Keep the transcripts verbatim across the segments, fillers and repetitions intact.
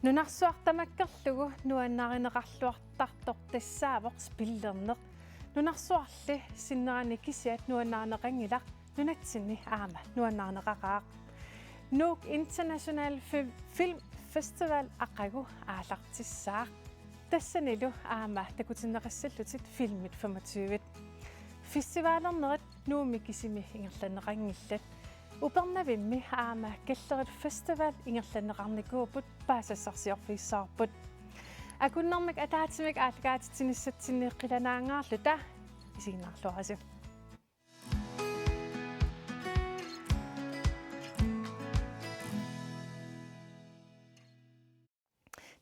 Nunarsuaq tamakkerlugu nuannarineqarluartartoq tassaavoq spillerneq. Nunarsuarli sinnerani kisiat nuannarineqanngilaq nunatsinni aamma nuannarineqaqaaq. Nuuk International Fil-, Film Festival aqagu aallartissaaq. Tassanilu aamma takutinneqassallutit filmit femogtyve. Festivalernerit Nuummi kisimi ingerlanneqanngillat. Upernavimmi aamma Kallerit Festival ingerlanneqarnikuupput, paasisassarsiorfigissavarput. Akunnermik ataatsimik aallakaatitsinissatsinni qilanaangaarluta isiginnaarluarisi.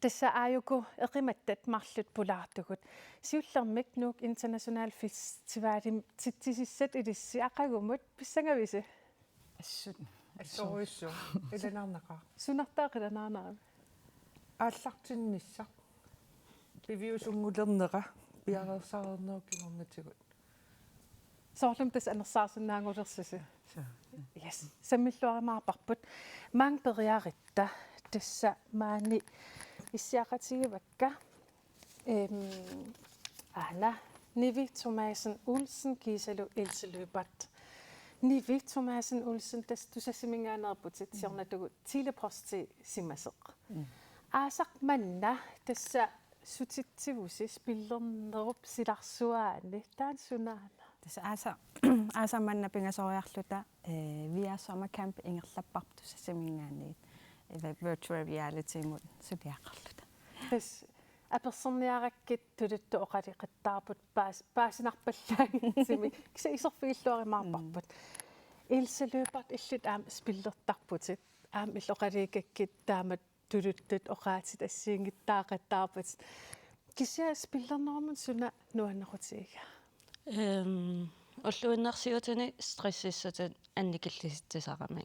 Tassa aajuku eqimattat marluk pulaartugut. Siullermik Nuuk International Festivalimut titsisissat ilissi aqagumut pissangavisi? Assut. Assorujussuaq. Qilanaarnaqaaq. Sunartaa qilanaarnarami? Aallartinnissaq. Piviusunngulernera, piareersarnerup kingornatigut. Soorlumi tassa anersaarsinnaanngulersusi. Suu. Yes. Sammilluarumaarparput. Maanga periarutta tassa maani issiaqatigivakka. Ehm, aana Nivi Thomassen Olsen kiisalu Else Lyberth. Nivi Thomassen Olsen, tassa Tusassiminngaanneerputit, mm, siornatigut Tele-Posti simasoq. Mm. Aasaq manna tassa sutitsivusi spillernerup silarsuaani, taanna sunaana? Tassa aasaq, aasaq manna pingasoriarluta, eh, V R Summer Camp ingerlapparput Tusassiminngaanniit. Ila virtual reality-mut suliaqarluta. Tassa apersorniarakkit tuluttut oqaloqattaarput paas-, paasinarpallaanngitsumik. Kisianni iserfigilluarumaarparput. Mm. Else Lyberth, illit aamma spillertarputit. Aamma illit oqaluukakkit taamatut tuluttut oqaatsit assigiinngitsuuqattaarpatit. Kisianni spillernerumut suna nuannerutigigaa? Ehm, ulluinnarsiutini stressissutit annikillisitsisarami.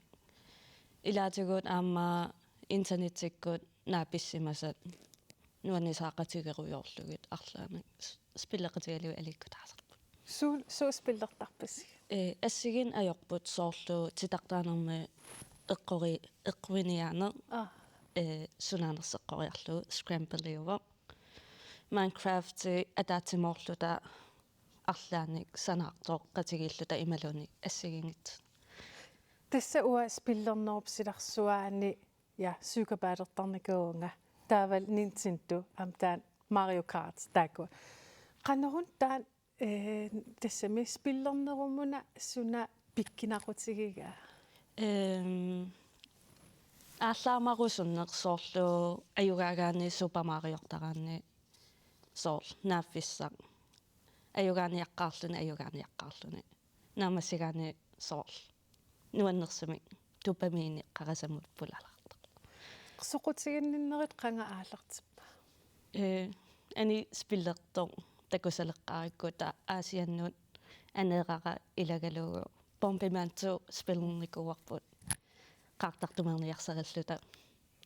Ilaatigut aamma internettikkut naapissimasat nuannisaaqatigerujoorlugit arlaannik s-, spillertigalugit aliikkutaasarput. Suut, suut spillertarpisi? Eh, assigiinneq ajorput, soorlu titartaanermi eqqori-, eqquiniaaneq. Aa. Eh, sunaanersoq eqqoriarlugu, scramble-iuvoq. Minecrafti ataatsimoorluta arlaannik sanaartooqatigiilluta imaluunniit assigiinngitsut. Tassa uanga spillernerup silarsuaani, ja, syvkabaalertarnikuuvunga. Taavalu Nintendo, aamma taanna Mario Kart, taakku. Qanoruna taanna, eh, tassami spillernerumuna suna pikkunaqutigigaa? Ehm, aallaamarusunneq, soorlu ajugaagaanni Super Mariortaraanni, soorlu naaffissaq. Ajugaaniaqqaarluni, ajugaaniaqqaarluni. Naammassigaanni soorlu nuannersumik dopamini qarasamut pulaalaartoq. Soqutiginninnerit qanga aallartippa? Eh, ani spillertoq takusaleqqaarakku, taava Aasiannut aneerara ilagalugu Bomberman to spillernikuuarput qaartartumeerniarsarilluta.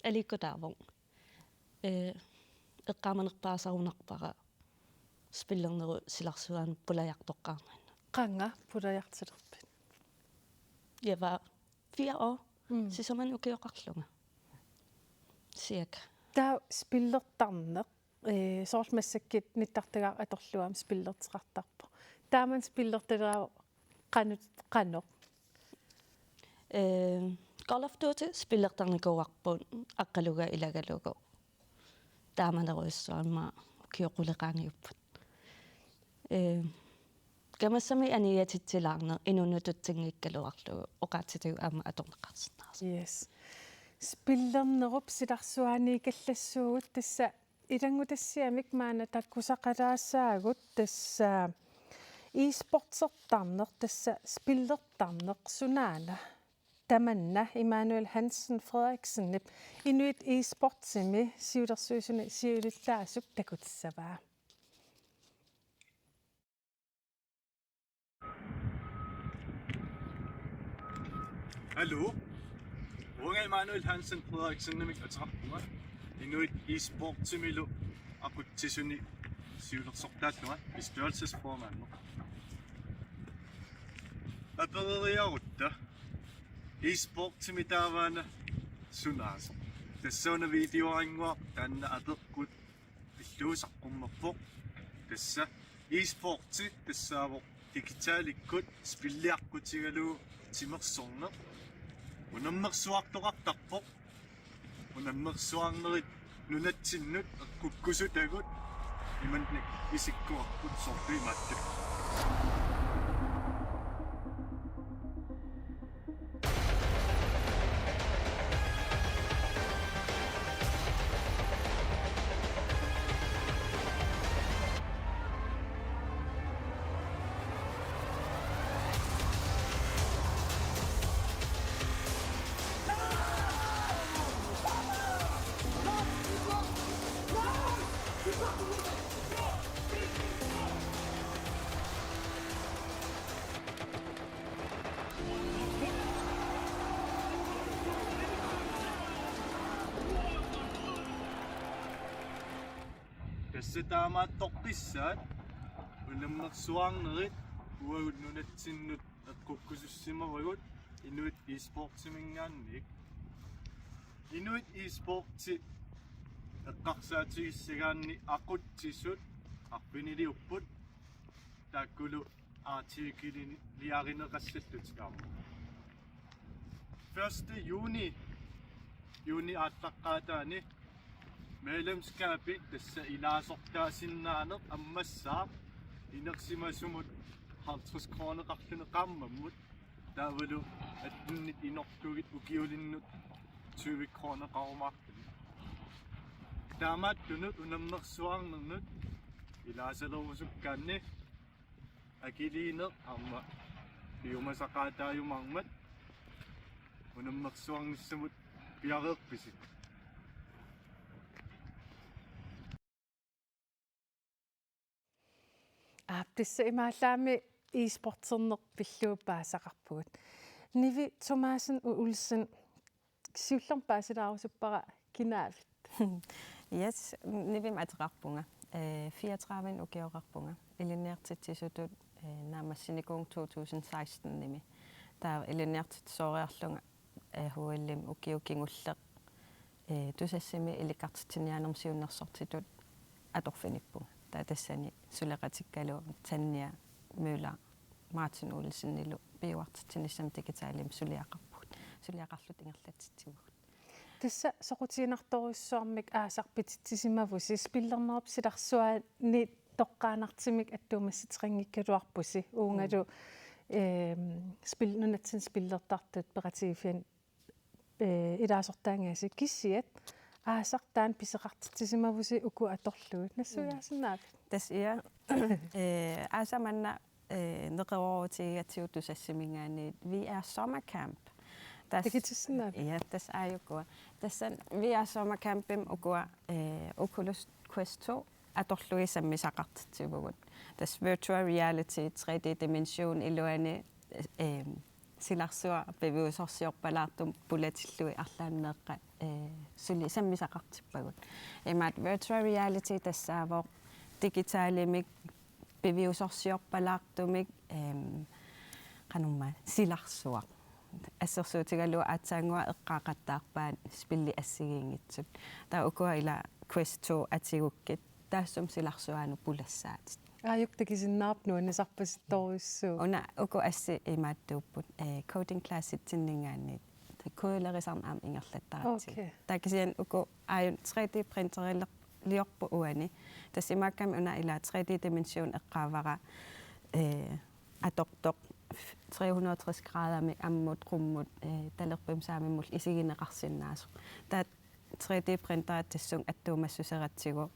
Aliikkutaavoq. Eh, eqqaamanerpaasarunarpara spillernerup silarsuaani pulajartoqqaarnani. Qanga pulajartilerpit? Jeg var fire år. Mm. Sisamanni ukioqarlunga. Cirka. Taava spillertarneq, eh, soorlu massakkut nittartagaq atorlugu aamma spillerteqartarpoq. Taamani spillertaraavoq qanoq, qanoq? Eh, Call of Duty spillertarnikuuarput Aqqaluga ilagalugu. Taamanerujussuarmik ukioq qulit qaangiupput. Eh, kamassamik aniatitsilaarneq inunnut tutsinngikkaluarlugu oqaatsitigut aamma atorneqarsinnaasoq. Yes. Spillernerup silarsuaaniikallassuugut, tassa ilanngutassiamik maanna takusaqalaassaagut, tassa e-sportertarneq, tassa spillertarneq sunaana. Tamanna Immanuel Hansen Frederiksenip Inuit e-sportsimi siulersuisuni siulittaasup takutissavaa. Hallo. Uanga Immanuel Hansen Frederiksenimik ateqarpunga. Inuit e-sportsimilu aqutsisuni siulersortaallunga, bestyrelsesformand. Apereriarutta e-sportsimi taavaana sunaasoq. Tassa una videorinnguaq taanna apeqqut pillugu saqqummerpoq. Tassa e-sporti tassaavoq digitalikkut spilliaqqutigalugu timersorneq. Unammersuartoqartarpoq. Unammersuarnerit nunatsinnut eqqukkusutagut imannak isikkoqarput, sorpiit imaattoq. Tassa taamaattoqqissaat unammersuarnerit uagut nunatsinnut eqqukkusussimavagut inuit e-sportiminngaanniit. Inuit e-sporti eqqarsaatigissagaanni aqutsisut arfiniliupput, taakkulu artikkeliliarineqassallutik aamma. Første juni, juni aallaqqaataani medlemskabit, tassa ilaasortaasinnaaneq, ammassaaq inersimasumut halvtreds kroneqarluni qaammammut, taavalu attenit inortugit ukiulinnut tyve kroneqarumaarluni. Taamaattunut unammersuarnernut ilaasalerusukkaanni akiliineq aamma piumasaqaataajumaarmat unammersuarnissamut piareerpisi? Aap, tassa imaallaammi e-sporterneq pillugu paasisaqarpugut. Nivi Thomassen Olsen, siullermik paasilaarusuppara, kinaavit? Yes, Nivimik ateqarpunga. Eh, fireogtredive ukioqarpunga. Ilinniartitsisutut, eh, naammassinikuuvunga to tusind seksten-imi. Taava ilinniartitsisooriarlunga, eh, H L-imi ukioq kingulleq, eh, Tusassimi ilikkartitsiniaanermut siunnersortitut atorfinippunga. Taava tassani suleqatikkaluarlunga Tanja Møller Martin Olsenilu piuartitsinissamut digitalimi suliaqarpugut. Suliaqarluta ingerlatsitsivugut. Tassa soqutiginartorujussuarmik aasaq pititsisimavusi, spillernerup silarsuani toqqaannartumik attuumassuteqanngikkaluarpusi, uungalu, mm, ehm, spil-, nunatsinni spillertartut peqatigiiffianni, eh, ilaasortaanngilasi, kisiat aasaq taanna pisoqartitsisimavusi uku atorlugit. Nassuiaasinnaavit? Tassa, ja. Eh, aasaq manna, eh, neqeroorutigigatsigu Tusassiminngaanniit V R Summer Camp. Tassa, takutissinnaavit? Ja, tassa aajukua. Tassani V R Summer Campimi ukua, eh, Oculus Quest to atorlugit sammisaqartitsivugut. Tassa virtual reality, tre D dimension iluani, eh, silarsuaq piviusorsiorpalaartumik pulatillugit arlaannik meeqqat, eh, suli sammisaqartippagut. Imaattoq virtual reality tassaavoq digitalimik piviusorsiorpalaartumik, ehm, qanormaa, silarsuaq. Assersuutigalugu aatsaannguaq eqqaaqattaarpaat spillit assigiinngitsut. Taava ukua ila Quest to atigukkit, taassuma silarsuaanut pulassaatit. Aajuku takusinnaavarput nuannisarpasittorujussuuvoq. Una uku assit imaattuupput, eh, coding classitsinninngaanniit. Kodelerisarneq aamma ingerlattaratsigit. Okay. Taava kisianni uku aajuna tre D printeriliorput uani. Tassa imaakkami una ila tre D dimension eqqaavara, eh, atortoq tre hundrede og tres graderimik ammut, qummut, eh, talerpimik saamimmullu isigineqarsinnaasoq. Taava tre D printerit tassunga attuumassuseratsigu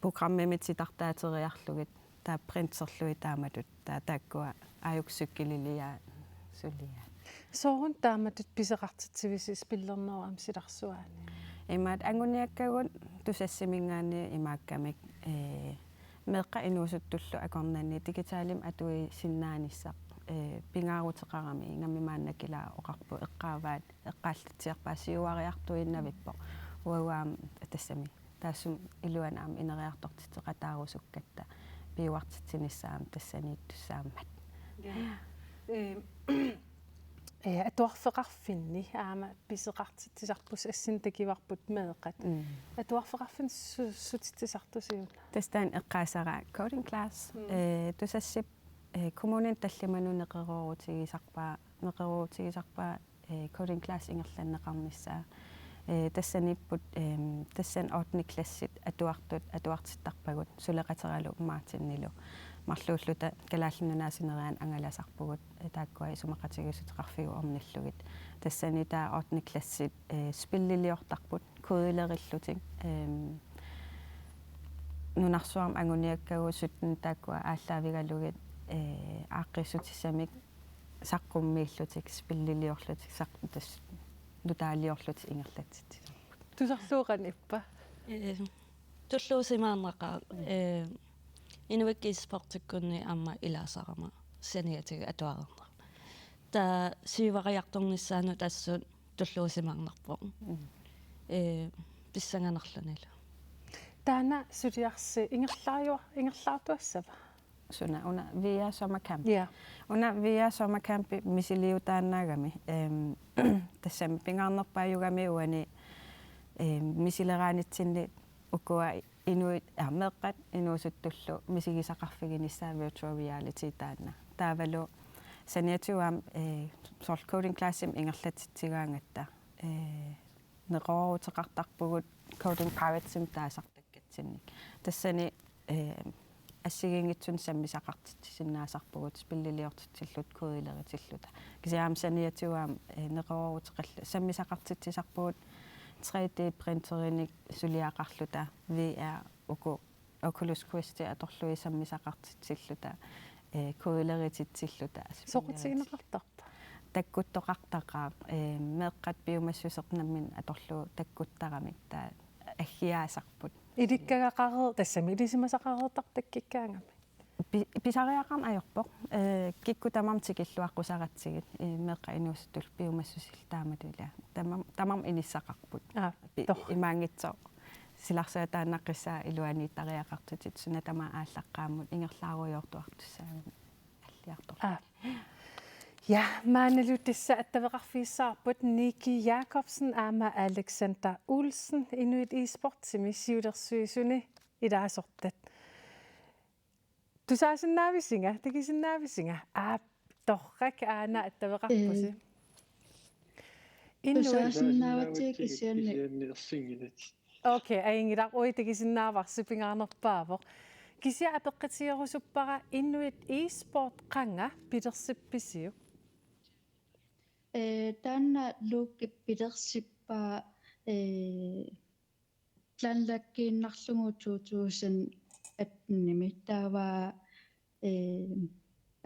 programmimik titartaateriarlugit, taava printerlugit taamatut, taava taakkua aajuku cykeliliaat suliaat. Sooruna taamatut pisoqartitsivisi spillernerup aamma silarsuaani? Imaattoq anguniakkagut Tusassiminngaanniit imaakkamik, eh, meeqqat inuusuttullu akornanni digitalimik atuisinnaanissaq, eh, pingaaruteqarami, ingammik maannakkut ila oqarput eqqaavaat, eqqaallatsiarpaat siuariartuinnavippoq. Uagut aamma tassami taassuma iluani aamma ineriartortitseqataarusukkatta piuartitsinissaq aamma tassaniittussaammat. Ja. Eh, eh, atuarfeqarfinni aamma pisoqartitsisarpusi, assini takivarput meeqqat. Mm. Atuarfeqarfinni su-, sutitsisartusi-una? Tassa taanna eqqaassavara coding class. Mm. Eh, Tusassip, eh, kommunini tallimanut neqeroorutigisarpaa, neqeroorutigisarpaa, eh, coding class ingerlanneqarnissaa. Eh, tassaniipput, ehm, tassani ottende klassit atuartut atuartittarpagut, suleqateralu Martinilu. Marluulluta Kalaallit Nunaata sineriak angalasarpugut, eh, taakkua isumaqatigiissuteqarfigut ornillugit. Tassani taava ottende klassit, eh, spilliliortarput, kodelerillutik. Ehm, nunarsuarmi anguniakkagut sytten taakkua aallaavigalugit, eh, aaqqiissutissamik saqqummiillutik, spilliliorlutik, saq-, tassa nutaaliorlutik ingerlatsitsisarput. Tusarluuq qanoq ippa? Eh, tulluusimaarnaqaaq, eh, Inuit e-sportikkunni aamma ilaasarama saniatigut atuarneq. Taava siuariartornissaanut assut tulluusimaarnarpoq. Mm. Eh, pissanganarlunilu. Taanna suliarsi ingerlaajua-, ingerlaartuassava? Suna, una V R Sommercamp. Ja. Una V R Sommercampi misiliutaannaagami. Ehm, tassami pingaarnerpaajugami uani, ehm, misileraanitsinni ukua inuit, aa, meeqqat inuusuttullu misigisaqarfiginissaat virtual reality taanna. Taavalu saniatigut aamma, eh, soorlu coding classimi ingerlatitsigaangatta, eh, neqerooruteqartarpugut Coding Piratesimik taasartakkatsinnik. Tassani, eh, assigiinngitsunik sammisaqartitsisinnaasarpugut, spilliliortitsilluta, kodileritilluta. Kisianni aamma saniatigut aamma, eh, neqerooruteqarl-, sammisaqartitsisarpugut tre D printerinik suliaqarluta, V R uku Oculus Questi atorlugit sammisaqartitsilluta, eh, kodilerititsilluta. Soqutigineqartarpa? Takkuttoqartaqaaq, eh, meeqqat piumassuseq nammineq atorlugu takkuttaramik taava aggiaasarput. Ilikkagaqareer-, tassami ilisimasaqareertarpoq takkikkaangami. Pi-, pisariaqarneq ajorpoq. Eh, kikkut tamarmik tikilluaqqusaratsigit, eh, meeqqat inuusuttullu piumassusillu taamatut ilaa. Tamam-, tamarmik inissaqarput. Aa, pi-, toh. Imaanngitsoq silarsuataannaqqissaaq iluaniittariaqartutit, suna tamaat aallaqqaammut ingerlaarujoortuartussaagut alliartorluta. Aa. Ja, maannalu tassa attaveqarfigissavarput Niki Jakobsen aamma Alexander Olsen, Inuit e-sportimi siulersuisuni ilaasortat. Tusaasinnaavisinga, takusinnaavisinga? Aap, torrak, aana attaveqarpusi. Ee, Inuit. Tusaasinnaavatsigit kisianni. Kisianni ersingilat. Okay, ajunngilaq, uagut takusinnaavarsi, pingaarnerpaavoq. Kisianni apeqqutigerusuppara Inuit e-sport qanga pilersippisiuk? Ee, taanna Luke pilersippaa, ee, planlæggiinnarlugu to tusind attenimi, taava, ee,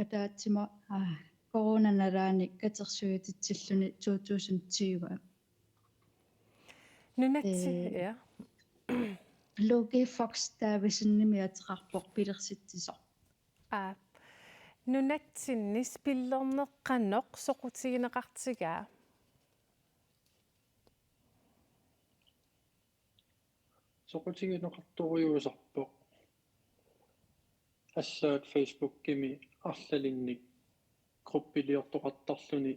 ataatsimut, aa, corona nalaani katersuutitsilluni to tusind tyve. Nunatsi-, ee, ja. Luke Fox Davidsenimik ateqarpoq pilersitsisoq. Aa. Nunatsinni spillerneq qanoq soqutigineqartigaa? Soqutigineqartorujussuusarpoq. Assaat Facebookimi arlalinnik gruppiliortoqartarluni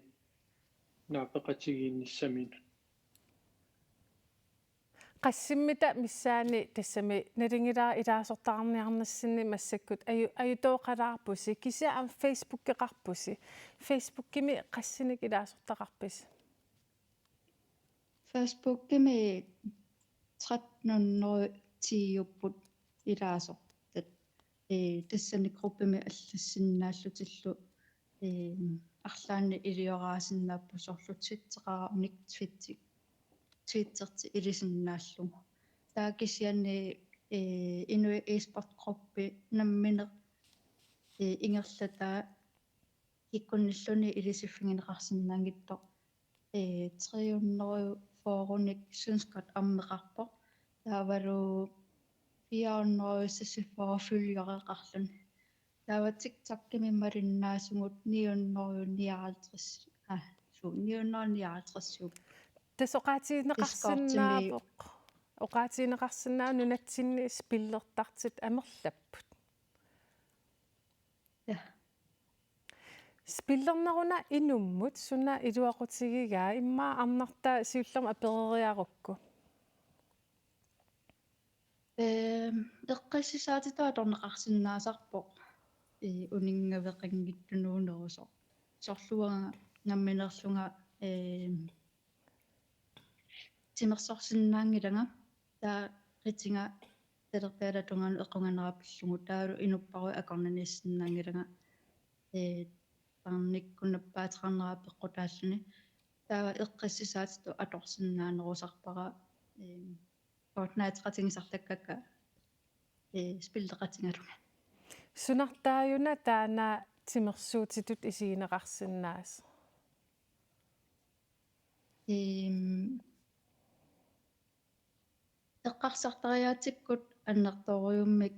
naapeqatigiinnissaminut. Qassimmita missaanni tassami nalunngilara ilaasortaqarniarnissinni massakkut aju-, ajutooqalaarpusi, kisianni aamma Facebookeqarpusi. Facebookimi qassinik ilaasortaqarpisi? Facebookimi tretten hundrede ti-upput ilaasortat. Ee, tassani gruppimi allassinnaallutillu, ee, arlaannik ilioraasinnaappugut, soorlu twitteqarami, twitti-, twittertik ilisinnaallugu. Taava kisianni, ee, Inuit e-sport gruppi nammineq, ee, ingerlataa kikkunnilluunniit ilisiffigineqarsinnaanngitsoq, ee, tre hundrede fyrrenik synes godt om-eqarpoq. Taavalu fire hundrede seksogfyrre følgereqarluni. Taava TikTokimi malinnaasugut ni hundrede nioghalvtreds, aa, suu, ni hundrede nioghalvtreds. Tassa oqaatigineqarsinnaavoq. Discordimi. Oqaatigineqarsinnaavoq nunatsinni spillertartut amerlapput. Ja. Spillerneruna inummut suna iluaqutigigaa, immaqa Arnartaa siullermik apereriarukku? Ehm, eqqarsisaatit atorneqarsinnaasarpoq, eh, uninngaveqanngitsunuunerusoq. Soorlu uanga nammineerlunga, ehm, timersorsinnaanngilanga, taava qitiga talerpiata tungaanut equnganera pillugu, taavalu inupparuit akornanniissinnaanngilanga, ee, tarnikkut nappaateqarnera peqqutaalluni. Taava eqqarsisaatit atorsinnaanerusarpara, ee, Fortnite-eqatigisartakkakka, ee, spilleqatigalugit. Sunartaajuna taanna timersuutitut isigineqarsinnaasoq? Ehm, eqqarsartariaatsikkut annertoorujussuarmik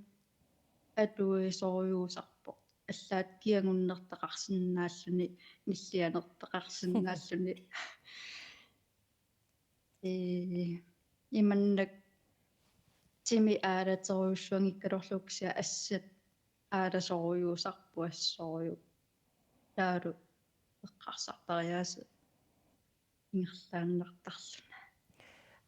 atuisorujussuusarpoq. Allaat kiagunnertaqarsinnaalluni, nillianertaqarsinnaalluni. Ee, imannak timi aalaterujussuanngikkaluarlugu kisianni assat aalasorujussuusarput assorujuk. Taavalu eqqarsartariaaseq ingerlaannartarluni.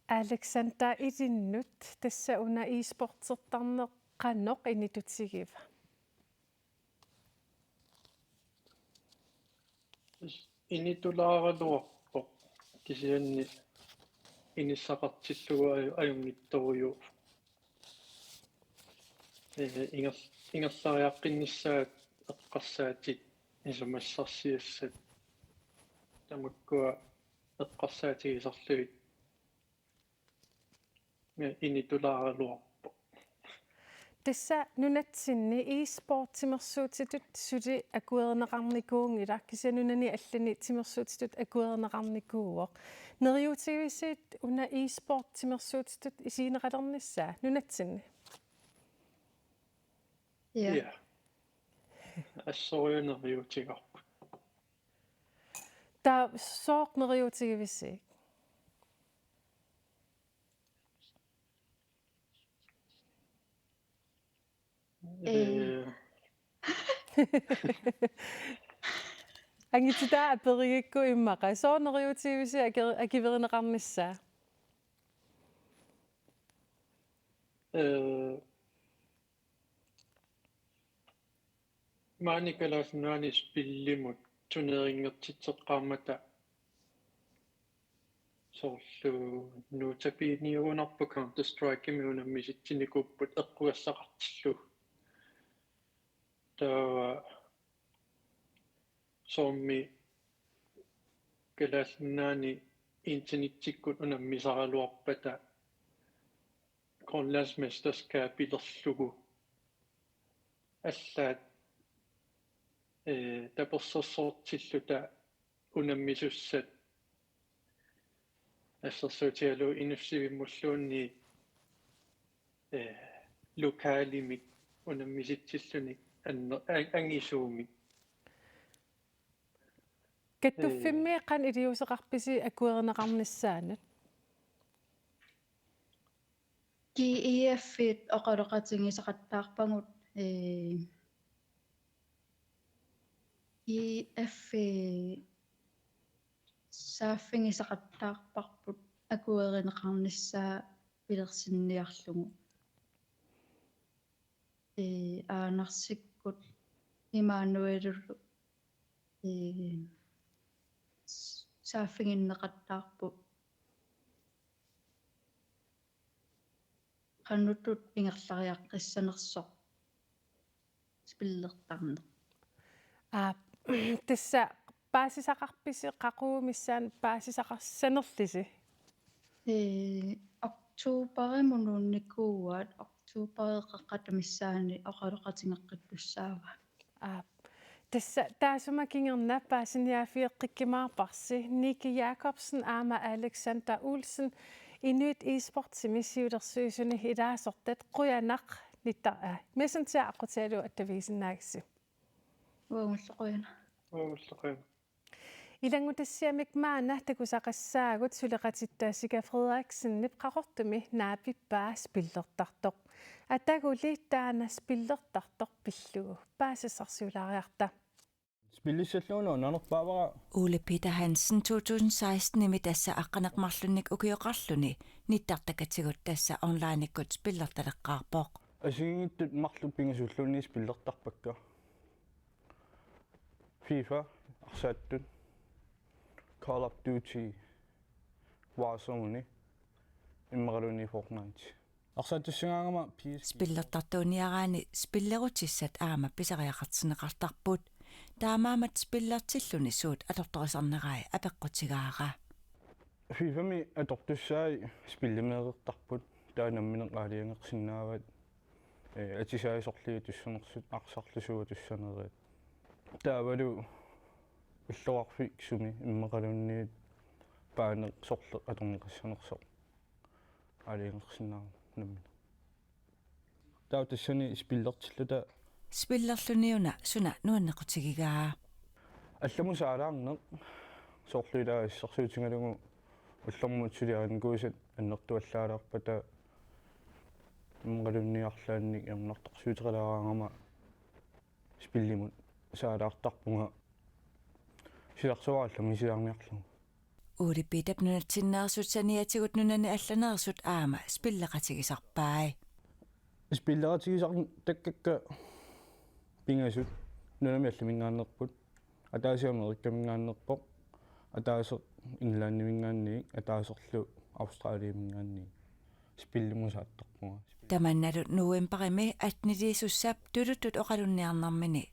Alexander, ilinnut tassa una e-sportertarneq qanoq initutigiva? Initulaaraluarpoq, kisianni inissaqartillugu aju-, ajunngitsorujuk. Ee, inger-, ingerlariaqqinnissaat eqqarsaatit isumassarsiassat. Tamakkua eqqarsaatigisarlugit, ee, initulaaraluarpoq. Tassa nunatsinni e-sport timersuutitut suli akuerineqarnikuunngilaq, kisianni nunani allani timersuutitut akuerineqarnikuuvoq. Neriuutigivisiuk una e-sport timersuutitut isigineqalernissaa nunatsinni? Ja. Ja. Assorujuk neriuutigaarput. Taava sooq neriuutigivisiuk? Ee. Ee. Angititaa aperigikku immaqa. Sooq neriuutigivisiuk aki-, akuerineqarnissaa? Ee. Maani Kalaallit Nunaanni spillimut turneringertitseqqaarmata soorlu nutapiiniugunarpoq Counter-Strike-imik unammisitsinikuupput eqqugassaqartillugu. Taava soormi Kalaallit Nunaanni internettikkut unammisaraluarpata grønlandsmesterskabilerlugu allaat, ee, tapersersortilluta unammisussat assersuutigalugu Inussivimmulluunniit, ee, lokalimik unammisitsillutik anner-, an-, angisuumik. Kattuffimmi, ee, qanoq iliuuseqarpisi akuerineqarnissaanut? G E F-it oqaloqatigisaqattaarpagut, ee, G E F-i saaffigisaqattaarparput akuerineqarnissaa pilersinniarlugu. Ee, Aanarsikkut Immanuelulu, ee, s-, saaffiginneqattaarput qanortut ingerlariaqqissanersoq spillertarneq. Aa, tassa paasisaqarpisi, qaqugu missaani paasisaqarsinnarlisi? Ee, oktoberimut nuunnikuuaat, oktoberip qeqqata missaani oqaloqatigeqqittussaavaa. Aap. Tassa taassuma kingorna paasiniaaffigeqqikkumaarparsi. Nicky Jakobsen aamma Alexander Olsen, Inuit Esportsimi siulersuisuni ilaasortat, qujanaq nittar-, aa, Messenger aqqutigalugu attavigisinnaagassi. Uagullu qujanaq. Uagullu qujanaq. Ilanngutassiamik maanna takusaqassaagut suleqatitta Sika Frederiksenip Qaqortumi naapippaa spillertartoq. Ataguli taanna spillertartoq pillugu. Paasissarsiulaariarta. Spillissallugu una nanerpaavara. Ole Peter Hansen to tusind seksten-imi tassa aqqaneq-marlunnik ukioqarluni nittartakkatigut tassa onlinekkut spillertaleqqaarpoq. Assigiinngitsut marluk pingasulluunniit spillertarpakka. FIFA, arsaattut, Call of Duty, Warzone, immaqaluunniit Fortnite. Arsaatissangaangama P S P. Spillertartuuniaraanni spillerutissat aamma pisariaqartinneqartarput. Taamaammat spillertilluni suut atortorisarnerai apeqqutigaara. FIFA-mi atortussai spillimeereertarput, taava nammineq aalajangersinnaavat, ee, atisai sorliit atussanersut, arsarlu suut atussanerit. Taavalu illoqarfik sumi immaqaluunniit paaneq sorleq atorneqassanersoq aalajangersinnaavoq nammineq. Taava tassani spillertilluta. Spillerluni una suna nuannequtigigaa? Allamut saalaarneq, soorlu ilaa assersuutigalugu ullormut suli aajukua annertuallaalaarpata immaqaluunniit arlaannik ajornartorsiuteqalaaraangama spillimut saalaartarpunga silarsuarallamisiarniarlugu. Ole Peterip nunatsinneersut saniatigut nunani allaneersut aamma spilleqatigisarpai. Spilleqatigisartakkakka pingasut nunami allaminngaanneerput. Ataaseq Amerikaminngaanneerpoq. Ataaseq Englandiminngaanniit, ataaserlu Australiaminngaanniit. Spillimut saattarpunga. Tamannalu novembarimi atteniliisussap tuluttut oqalunniarnermini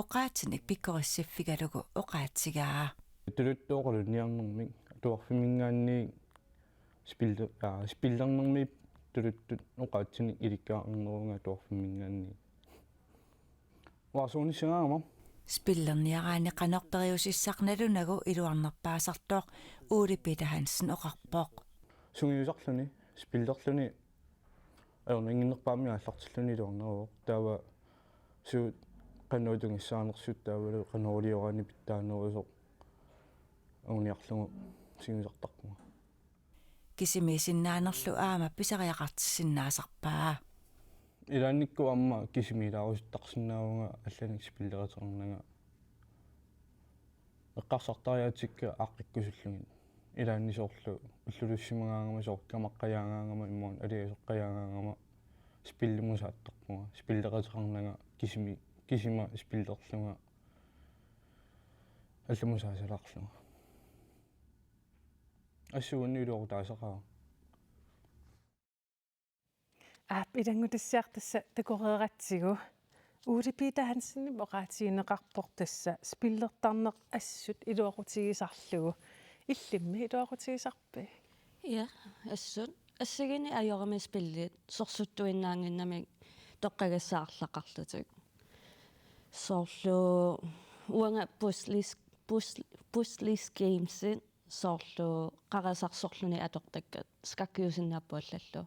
oqaatsinik pikkorissiffigalugu oqaatsigaa. Tuluttut oqalunniarnermik atuarfimminngaanniit spiller-, aa, spillernermi tuluttut oqaatsinik ilikkarneruga atuarfimminngaanniit. Warzonissagaangama. Spillerniaraanni qanoq periusissaq nalunagu iluarnerpaasartoq Ole Peter Hansen oqarpoq. Sungiusarluni, spillerluni, ajornannginnerpaamik aallartilluni iluarneruvoq. Taava suut qanoq tungissaanersut taavalu qanoq ilioraanni pitsaanerusoq anguniarlugu sungiusartarpunga. Kisimiisinnaanerlu aamma pisariaqartissinnaasarpaa. Ilaannikkut aamma kisimiilaarusuttarsinnaavunga allanik spilleqateqarnanga. Eqqarsartariaatsikka aaqqikkusullugit. Ilaanni soorlu ullulussimagaangama, soorlu kamaqqajaagaangama, imaluunniit aliasoqqajaagaangama spillimut saattarpunga. Spilleqateqarnanga kisimi-, kisima spillerlunga allamut saasalaarlunga. Assut uannut iluaqutaasaqaara. Aap, ilanngutassiaq tassa takoreeratsigu. Ole Peter Hansenimik oqaatigineqarpoq tassa spillertarneq assut iluaqutigisarlugu. Illimmi iluaqutigisarpit? Ja, assut. Assigiinngitsut ajorami spillit sorsuttuinnaannginnamik toqqagassat arlaqarlutik. Soorlu uanga puzzles, puzzle, puzzles gamesit soorlu qarasarsorluni atortakkat skakkiusinnaapput allallu.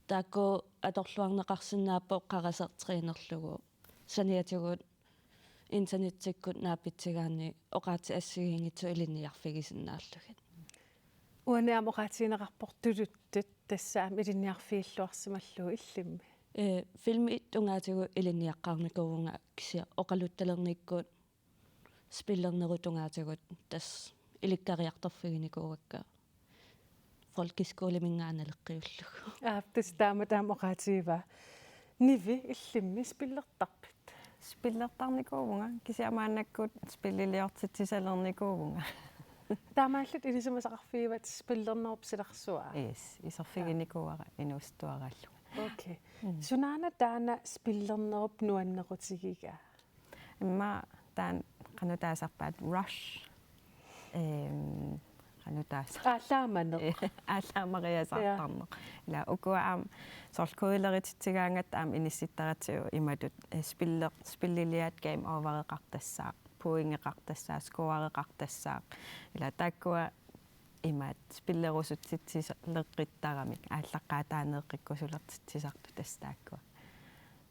Taakku atorluarneqarsinnaapput qarasaq trænerlugu. Saniatigut internetsikkut naapitsigaanni oqaatsit assigiinngitsut ilinniarfigisinnaallugit. Uani aamma oqaatigineqarpoq tuluttut tassa aamma ilinniarfigilluarsimallugu illimmi. Ee, filmit tungaatigut ilinniaqqaarnikuuvunga kisianni oqaluttalernikkut spillernerup tungaatigut tassa ilikkariartorfiginikuuakka folkeskoleminngaanniit naleqqiullugu. Aap, tassa taamatut aamma oqaatigivaa. Nivi, illimmi spillertarpit? Spillertarnikuuvunga, kisianni maannakkut spilliliortitsissalernikuuvunga. Taamaalillutit ilisimasaqarfigivatit spillernerup silarsuaa? Yes, iserfiginikuuara inuusuttuaraallunga. Okay. Mm. Sunaana taanna spillernerup nuannequtigigaa? Immaqa taanna qanoq taasarpaat, Rush. Ehm, qanoq taasar-, Aallaamaneq. Aallaamariasaartarneq. Ja. Ila ukua aamma soorlu kodelerititsigaangatta aamma inissittaratsigu imatut, eh, spiller-, spilliliaat game overeqartassaaq, pointeqartassaaq, scoreqartassaaq. Ila taakkua imaat spillerusutsitsileqqittaramik aallaqqaataaneeqqikkusulertitsisartut tassa taakkua.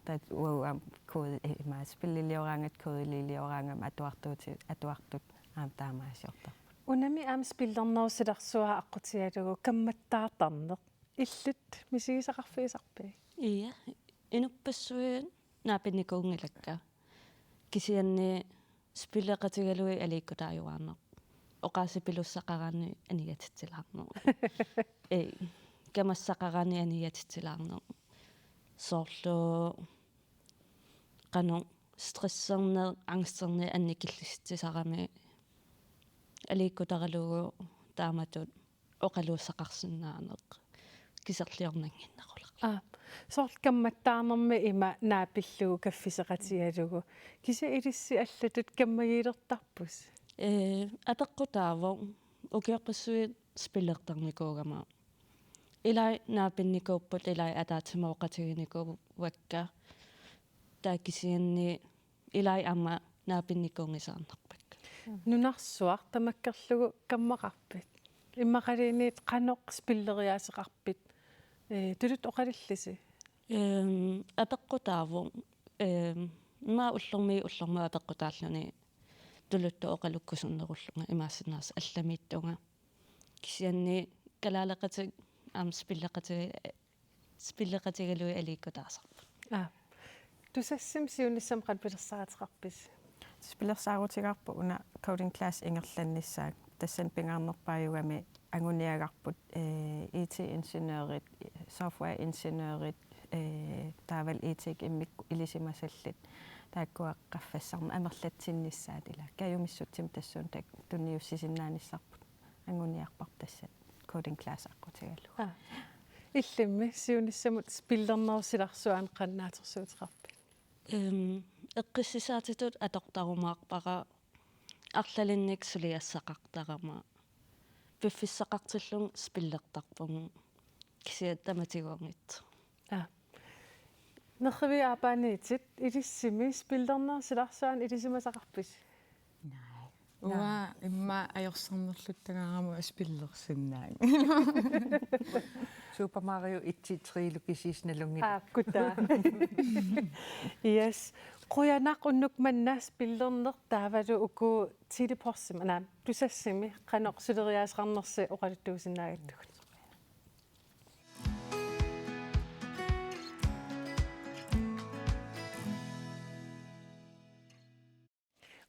Taava uagut aamma kode-, eh, imaat spillilioraangat kodelilioraangama atuartuuti-, atuartut aamma taamaasiortarput. Unami aamma spillernerup silarsuaa aqqutigalugu kammattaartarneq. Illit misigisaqarfigisarpit? Ja, inuppassuit naapinnikuunngilakka. Kisianni spilleqatigalugit aliikkutaajuaannarpoq. Oqaasipilussaqaraanni aniatitsilaarneq. Ee, kamassaqaraanni aniatitsilaarneq. Soorlu qanoq stresserneq, angsterneq annikillissisarami aliikkutaralugu taamatut oqaluussaqarsinnaaneq kiserliornannginnerulera. Aa, soorlu kammattaarnermi ima naapillugu kaffiseqatigalugu. Kisianni ilissi allatut kammagiilertarpusi? Ee, apeqqutaavoq ukiorpassuit spillertarnikuugama. Ilai naapinnikuupput, ilai ataatsimooqatiginikuuakka. Taava kisianni ilai aamma naapinnikuunngisaannarpakka. Nunarsuaq tamakkerlugu kammaqarpit? Immaqaluunniit qanoq spilleriaaseqarpit? Ee, tuluttut oqalillisi? Ehm, apeqqutaavoq, ehm, immaqa ullormiit ullormut apeqqutaalluni tuluttut oqalukkusunnerullunga, imaassinnaavoq allamiittunga. Kisianni kalaaleqatik aamma spilleqati-, spilleqatigalugit aliikkutaasarput. Aa. Tusassimi siunissami qanoq pilersaaruteqarpisi? Pilersaarutigaarput una coding class ingerlannissaa. Tassani pingaarnerpaajugami anguniagarput, ee, I T-ingeniørit, software-ingeniørit, ee, taavalu I T-kut immikkut ilisimasallit, taakkua qaffassarneq amerlatsinnissaat, ila kajumissutsimik tassuuna tak-, tunniussisinnaanissarput anguniarparput tassa coding class aqqutigalugu. Aa. Illimmi siunissamut spillernerup silarsuani qanoq naatsorsuuteqarpit? Ehm, eqqissisaatitut atortarumaarpara, arlalinnik suliassaqartarama. Piffissaqartillunga spillertarpunga. Kisianni tamatigoorngitsoq. Aa. Nerriviit aappaaniitit, ilissimi spillernerup silarsuani ilisimasaqarpisi? Nej. Uanga immaqa ajorsarnerluttagaarama spillersinnaannginnama. Super Mario et-i, tre-lu kisiisa nalunngilara. Aa, kutaa. Yes. Qujanaq unnuk manna spillerneq taavalu uku Tele-Post-imi, naa, Tusassimi qanoq suleriaaseqarnersi oqaluttuusinnaagatsigit.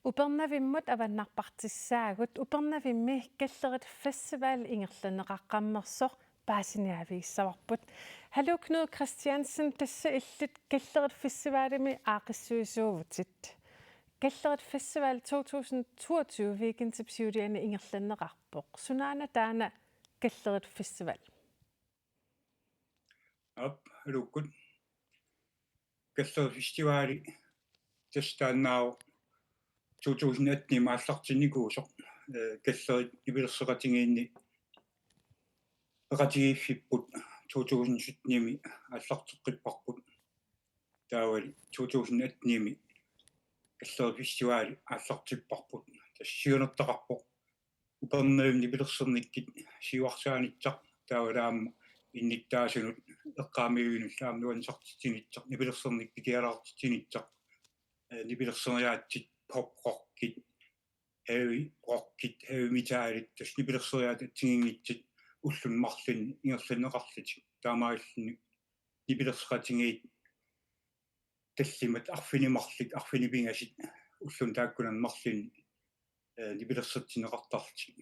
Upernavimmut avannarpartissaagut. Upernavimmi Kallerit Festival ingerlanneqaqqammersoq paasiniaavigissavarput. Haluu Knud Kristiansen, tassa illit Kallerit Festivalimi aaqqissuisuuvutit. Kallerit Festival to tusind toogtyve weekendip siuliani ingerlanneqarpoq. Sunaana taanna Kallerit Festival? Aap, haluukkut. Kallerit Festivali tassa taannaavoq to tusind attenimi aallartinnikuusoq, ee, kallerit nipilersoqatigiinni peqatigiiffipput to tusind syttenimi aallarteqqipparput. Taavali to tusind attenimi Kallerit Festivali aallartipparput. Tassa siunertaqarpoq Upernavimmi nipilersornikkut siuarsaanissaq, taavalu aamma innuttaasunut eqqaamiuinullu aamma nuannisartitsinissaq, nipilersornikkut pikialaartitsinissaq, ee, nipilersoriaatsit poprockit, heavy rockit, heavy metalit, tassa nipilersoriaatsit assigiinngitsut ulluni marlunni ingerlanneqarlutik. Taamaalilluni nipilersoqatigiit tallimat arfineq-marluk, arfineq-pingasut ulluni taakkunani marlunni, ee, nipilersortinneqartarlutik.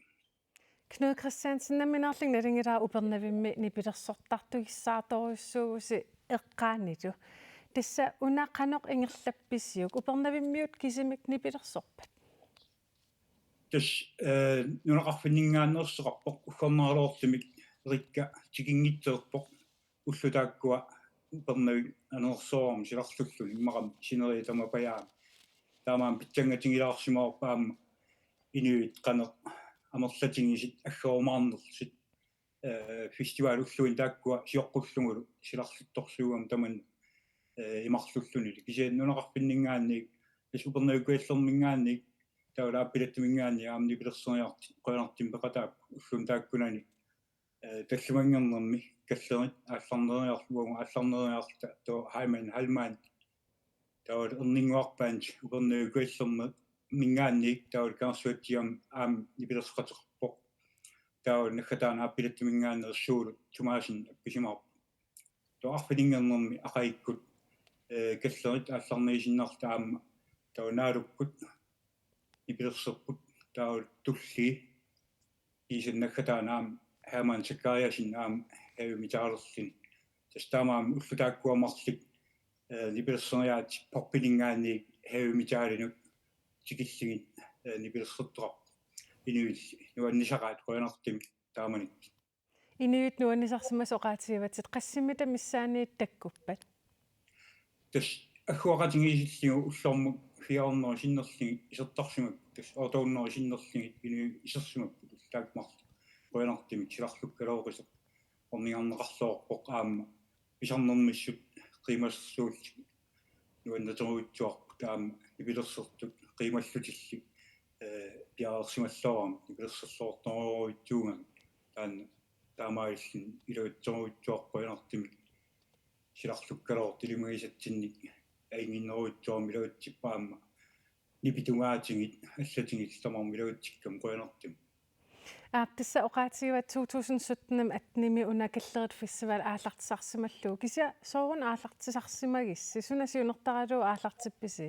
Knud Kristiansen, nammineerlunga nalunngilara Upernavimmi nipilersortartugissaartorujussuuvusi eqqaanilu. Tassa una qanoq ingerlappisiuk, Upernavimmiut kisimik nipilersorpat? Tassa, ee, nunaqarfinninngaanneersoqarpoq, uggornaraluartumik Erikka tikinngitsoorpoq. Ullut taakkua Upernavik aneersoorami silarlulluni, immaqami sineriak tamapajaami. Taamaammat pitsanngaatigilaarsimavarput aamma inuit qanoq amerlatigisut aggerumaarnersut, ee, festival ulluini taakkua sioqqullugulu silarluttorsuugami tamanna, ee, imarlullunilu. Kisianni nunaqarfinninngaanniit, tassa Upernavik Kujallerminngaanniit, taavalu Aappilattuminngaanniit aamma nipilersoriartut qujanartumik peqataapput ulluni taakkunani, ee, tallimanngornermi kallerit aallarneriarlugu, aallarneriarluta taava Heimann Heilmann, taavalu Erninnguaq Band Upernavik Kujallerminngaanniit, taavalu Kangersuatsiami aamma nipilersoqateqarpoq. Taavalu naggataani Aappilattuminngaanneersuugut Thomassen appisimaarpoq. Taava arfininngornermi aqagukkut, ee, kallerit aallarniisinnarluta aamma taava Naalukkut nipilersorput taavalu tullii. Kiisannagga taanna aamma Hermann Zachariasen aamma heavy metalerluni. Tassa taamaammat ullut taakkua marluk, eh, nipilersoriaatsit poppininngaanniit heavy metalinut tikillugit, eh, nipilersortoqarput. Inuit nuannisaqaat qujanartumik taamanikkut. Inuit nuannisarsimasut oqaatigivatsigit, qassimmita missaanniit takkuppat? Tassa agguaqatigiissillugu ullormut fire hundrede sinnerlugit isertarsimapput, tassa otte hundrede sinnerlugit inuit isersimapput ullut taakku marluk. Qujanartumik silarlukkalooqisoq ornigarneqarluarpoq aamma pisarnermissut qiimassuullutik nuannaarujussuarput aamma nipilersortut qiimallutillu, eh, piareersimalluarami nipilersorluartorujussuugami taanna taamaalilluni iluatsorujussuarput qujanartumik silarlukkalooq ilimagisatsinnik ajunnginnerujussuarmik iluatsippat aamma nipit tungaatigit allatigit tamarmik iluatsikkamik qujanartumik. Aap, tassa oqaatigivat to tusind sytten-imi attenimi una Kallerit Festival aallartisarsimallugu. Kisianni sooruna aallartisarsimagissi? Suna siunertaralugu aallartippisi?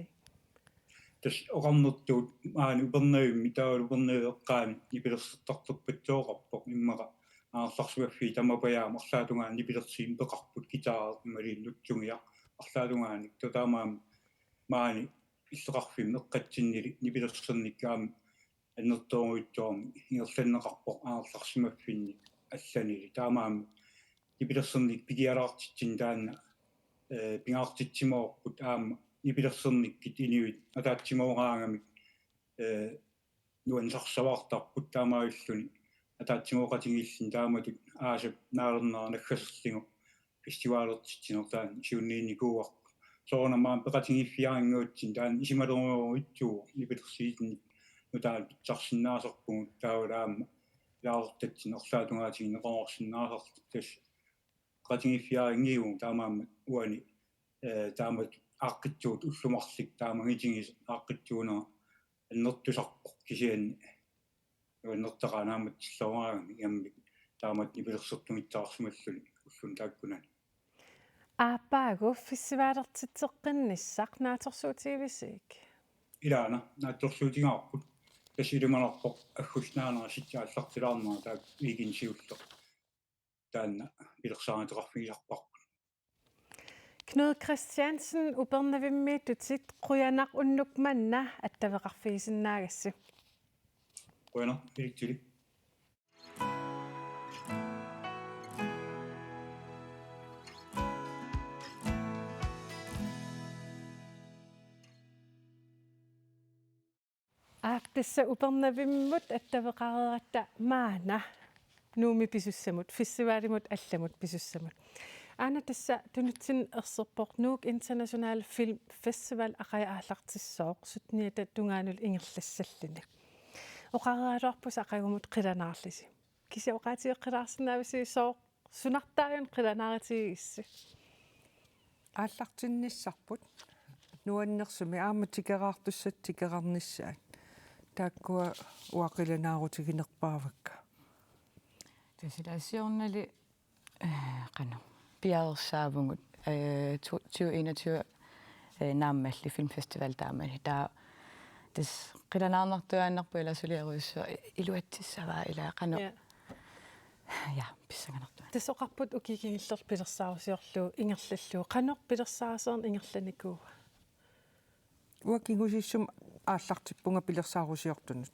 Tassa oqarnertut maani Upernavimmi taavalu Upernavip eqqaani nipilersortartorpassuaqarpoq immaqa aanerlarsimaffiit tamapajaammi arlaata tungaanut nipilersuineq peqarput guitar imaluunniit nutsungiaq arlaata tungaanut taamaammat maani illoqarfimmi eqqatsinnili nipilersornikkut aamma annertoorujussuarmik ingerlanneqarpoq aanerlarsimaffinni allanili. Taamaammat nipilersornikkut pikialaartitsineq taanna, eh, pingaartitsimavarput aamma nipilersornikkut inuit ataatsimooraangamik, eh, nuannisarsimaartarput taamaalilluni ataatsimooqatigiilluni taamatut aasap naalernera naggaserlugu festivalertitsineq taanna siunniunnikuuarput. Soorunami aamma peqatigiiffigaanngitsunik taanna isumalerujussuuvoq nipilersuisunut nutaanik pitsarsinnaasarpugut taavalu aamma ilaasortatsinni arlaata tungaatigut neqeroorsinnaasarluta tassa peqatigiiffigaanngilluinnarpugut taamaammat uani, eh, taamatut aaqqissuugut ullut marluk taamaagitigis aaqqissuunera annertusarpoq kisianni nuannertaqaaq naammatsilluaraangamik aamma taamatut nipilersortugissaarsimalluni ulluni taakkunani. Aappaagu festivalertitseqqinnissaq naatsorsuutigivisiuk? Ilaana naatsorsuutigaarput tassa ilimanarpoq aggustip naanerani sitsi aallartilaarnera taakku weekendit siulleq taanna pilersaaruteqarfigisarparput. Knud Kristiansen, Upernavimmiittutit, qujanaq unnuk manna attaveqarfigisinnaagassi. Qujanaq, ilissilu. Aap, tassa Upernavimmut attaveqareeratta maanna Nuummi pisussamut, festivalimut allamut pisussamut. Aana tassa tunutsinni erserpoq Nuuk International Film Festival aqagu aallartissooq sytteniata tungaanut ingerlassalluni. Oqareeraluarpusi aqagumut qilanaarlusi. Kisianni oqaatigeqqilaarsinnaavisi sooq sunartaajun qilanaarutigigissi? Aallartinnissarput nuannersumik aamma tikeraartussat tikereernissaat. Taakkua uanga qilanaarutiginerpaavakka. Tassa ila siornali, eh, qanoq piareersaavugut, eh, to-, tyve enogtyve, eh, naammalli filmfestival taamani. Taava tassa qilanaarnartuaannarpoq ila suliarujussuaq iluatsissavaa ila qanoq. Ja. Ja, pissanganartuaannarpoq. Tassa oqarput ukiut kingullerni pilersaarusiorlugu ingerlallugu. Qanoq pilersaarusiorneq ingerlanikuua? Uanga kingusissumik aallartippunga pilersaarusiortunut.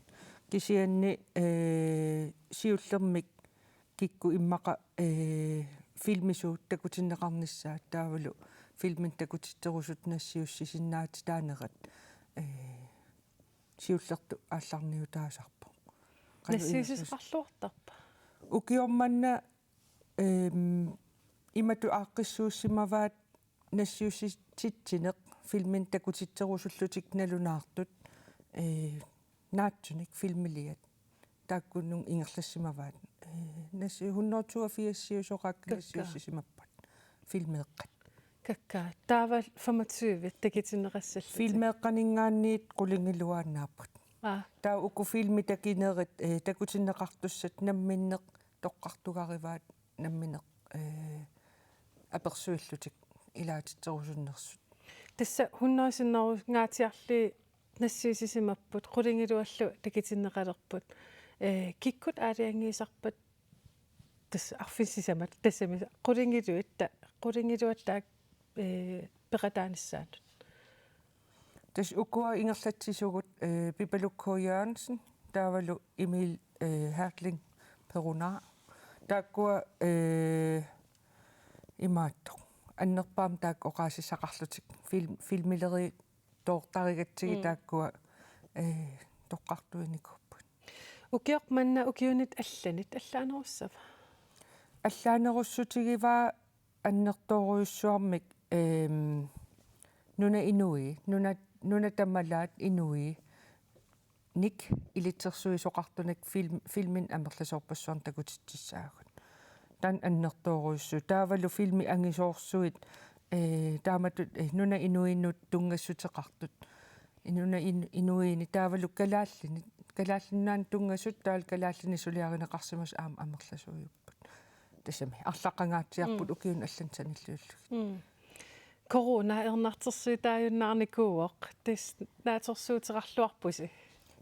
Kisianni, eh, siullermik kikkut immaqa, eh, filmisuut takutinneqarnissaat taavalu filmit takutitserusuttut nassiussisinnaatitaanerat, eh, siullertut aallarniutaasarpoq. Qanoq nassiussisoqarluartarpa? Ukioq manna, ehm, imatut aaqqissuussimavaat nassiussititsineq filmit takutitserusullutik nalunaartut, eh, naatsunik filmiliat. Taakkununnga ingerlassimavaat. Eh, nassi-, hundrede toogfirs-iusoqaakka. Kakkaak. Nassiussisimappat. Filmeeqqat. Kakkaak. Taava femogtyve takutinneqassallutik. Filmeeqqaninngaanniit qulingiluaannaapput. Aa. Taava uku filmit takunerit, eh, takutinneqartussat namminneq toqqartugarivaat namminneq, eh, apersuillutik ilaatitserusunnersut. Tassa hundrede sinnerungaatsiarlugit nassiussisimapput, qulingiluallu takutinneqalerput. Ee, kikkut aalajangiisarpat tassa arfineq-sisamat, tassami qulingiluatta, qulingiluatta, ee, peqataanissaannut. Tassa ukua ingerlatsisugut, ee, Pipaluk K. Jørgensen, taavalu Emil, ee, Hertling Perunar. Taakkua, ee, imaattoq. Annerpaamik taakku oqaasissaqarlutik film-, filmileriit toortarigatsigit Mm. taakkua, ee, toqqartuinikuupput. Ukioq manna ukiunit allanit allaanerussava? Allaanerussutigivaa annertoorujussuarmik, eem, nunap inui, nuna, nunat tamalaat inuinik ilitsersuisoqartunik film-, filmit amerlasoorpassuarnik takutitsissaagut. Taanna annertoorujussuuvoq. Taavalu filmit angisoorsuit, ee, taamatut, ee, nunap inuinut tunngassuteqartut. Nunap in-, inuinik taavalu kalaallinit. Kalaallit Nunaannut tunngasut taavalu kalaallinik suliarineqarsimasut aamma amerlasuujupput. Tassami arlaqangaatsiarput Mm. ukiunut allanut sanilliullugit. Mm. Corona ernartersuutaajunnaarnikuuvoq, tassa naatsorsuuteqarluarpusi.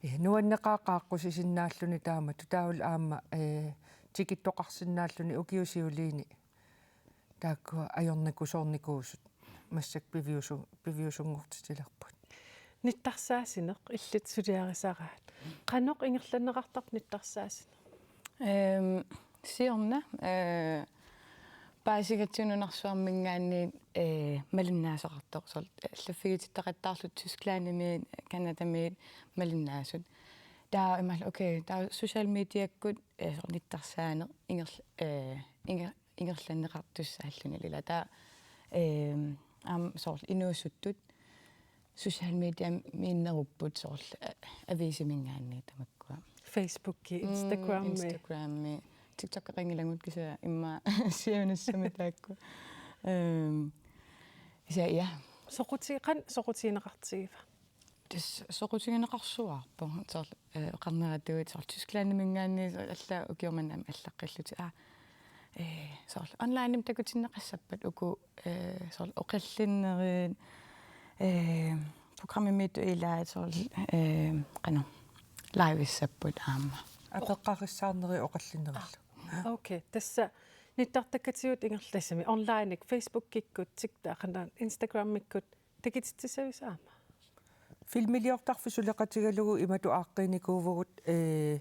Ja, nuanneqaaq qaaqqusisinnaalluni taamatut, taavalu aamma, ee, tikittoqarsinnaalluni ukiut siuliini taakkua ajornakusoornikuusut massakkut piviusu-, piviusunngortitilerput. Nittarsaasineq illit suliarisaraat. Qanoq ingerlanneqartarpa nittarsaasineq? Ehm, siorna, eh, paasigatsigu nunarsuarminngaanniit, eh, malinnaasaqartoq, soorlu, eh, allaffigitittaqattaarlutik Tysklandimiit, Canadamiit malinnaasut. Taava imaal, okay, taava social mediakkut, eh, soorlu nittarsaaneq inger-, eh, inger-, ingerlanneqartussaalluni ilaa. Taava, ehm, aamma soorlu inuusuttut social mediamiinnerupput soorlu, eh, aviisiminngaanniit tamakkua. Facebooki, Mm, Instagrami. Instagrami, TikTokeqanngilagut kisianni immaqa siunissami taakku. Ehm, kisianni, ja. Soquti-, qanoq soqutigineqartigiva? Tassa soqutigineqarsuaarpoq. Soorlu, eh, oqarneratuut, soorlu Tysklandiminngaanniit allaat ukiormanna allaqqillutik. Aa, eh, soorlu onlinemik takutinneqassappat uku, eh, soorlu oqallinnerit, eh, programmimiittut ilaat soorlu, eh, qanoq, liveissapput aamma. Apeqqarissaarnerit oqallinnerillu. Okay, tassa nittartakkatigut ingerlassami onlinekkut, Facebookikkut, TikTok, qanoq, Instagramikkut, takutitsissavisi aamma? Filmiliortarfik suleqatigalugu imatut aaqqiinikuuvugut, ee,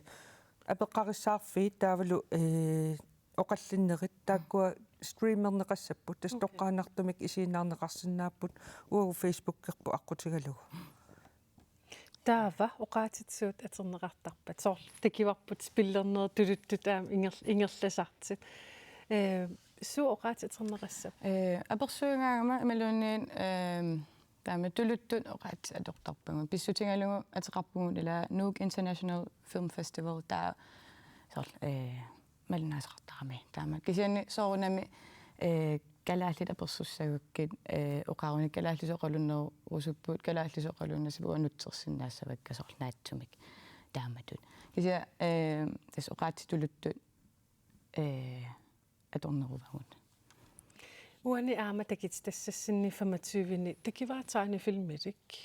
apeqqarissaarfiit taavalu, ee, oqallinnerit taakkua streamerneqassapput, tassa Okay. toqqaannartumik isiginnaarneqarsinnaapput uagut Facebookerput aqqutigalugu. Taava oqaatsitigut atorneqartarpat? Soorlu takuarput spillernerit tuluttut aamma inger-, ingerlasartut. Ee, suut oqaatsit atorneqassappat? Ee, apersuigaangama imaluunniit, ehm, taama tuluttut oqaatsit atortarpagut. Pissutigalugu ateqarpugut ilaa Nuuk International Film Festival, taava soorlu, ee, malinnaasaqartarami. Taama kisianni soorunami, ee, kalaallit apersussaagukkit, ee, oqarunik kalaallisut oqalunnerusupput, kalaallisut oqaluunnassappat uanga nutsersinnaassavakka soorlu naatsumik taamatut. Kisianni, ee, tassa oqaatsit tuluttut, ee, atorneruvagut. Uani aamma takutitassassinni femogtyveni takuara tegnefilmilik.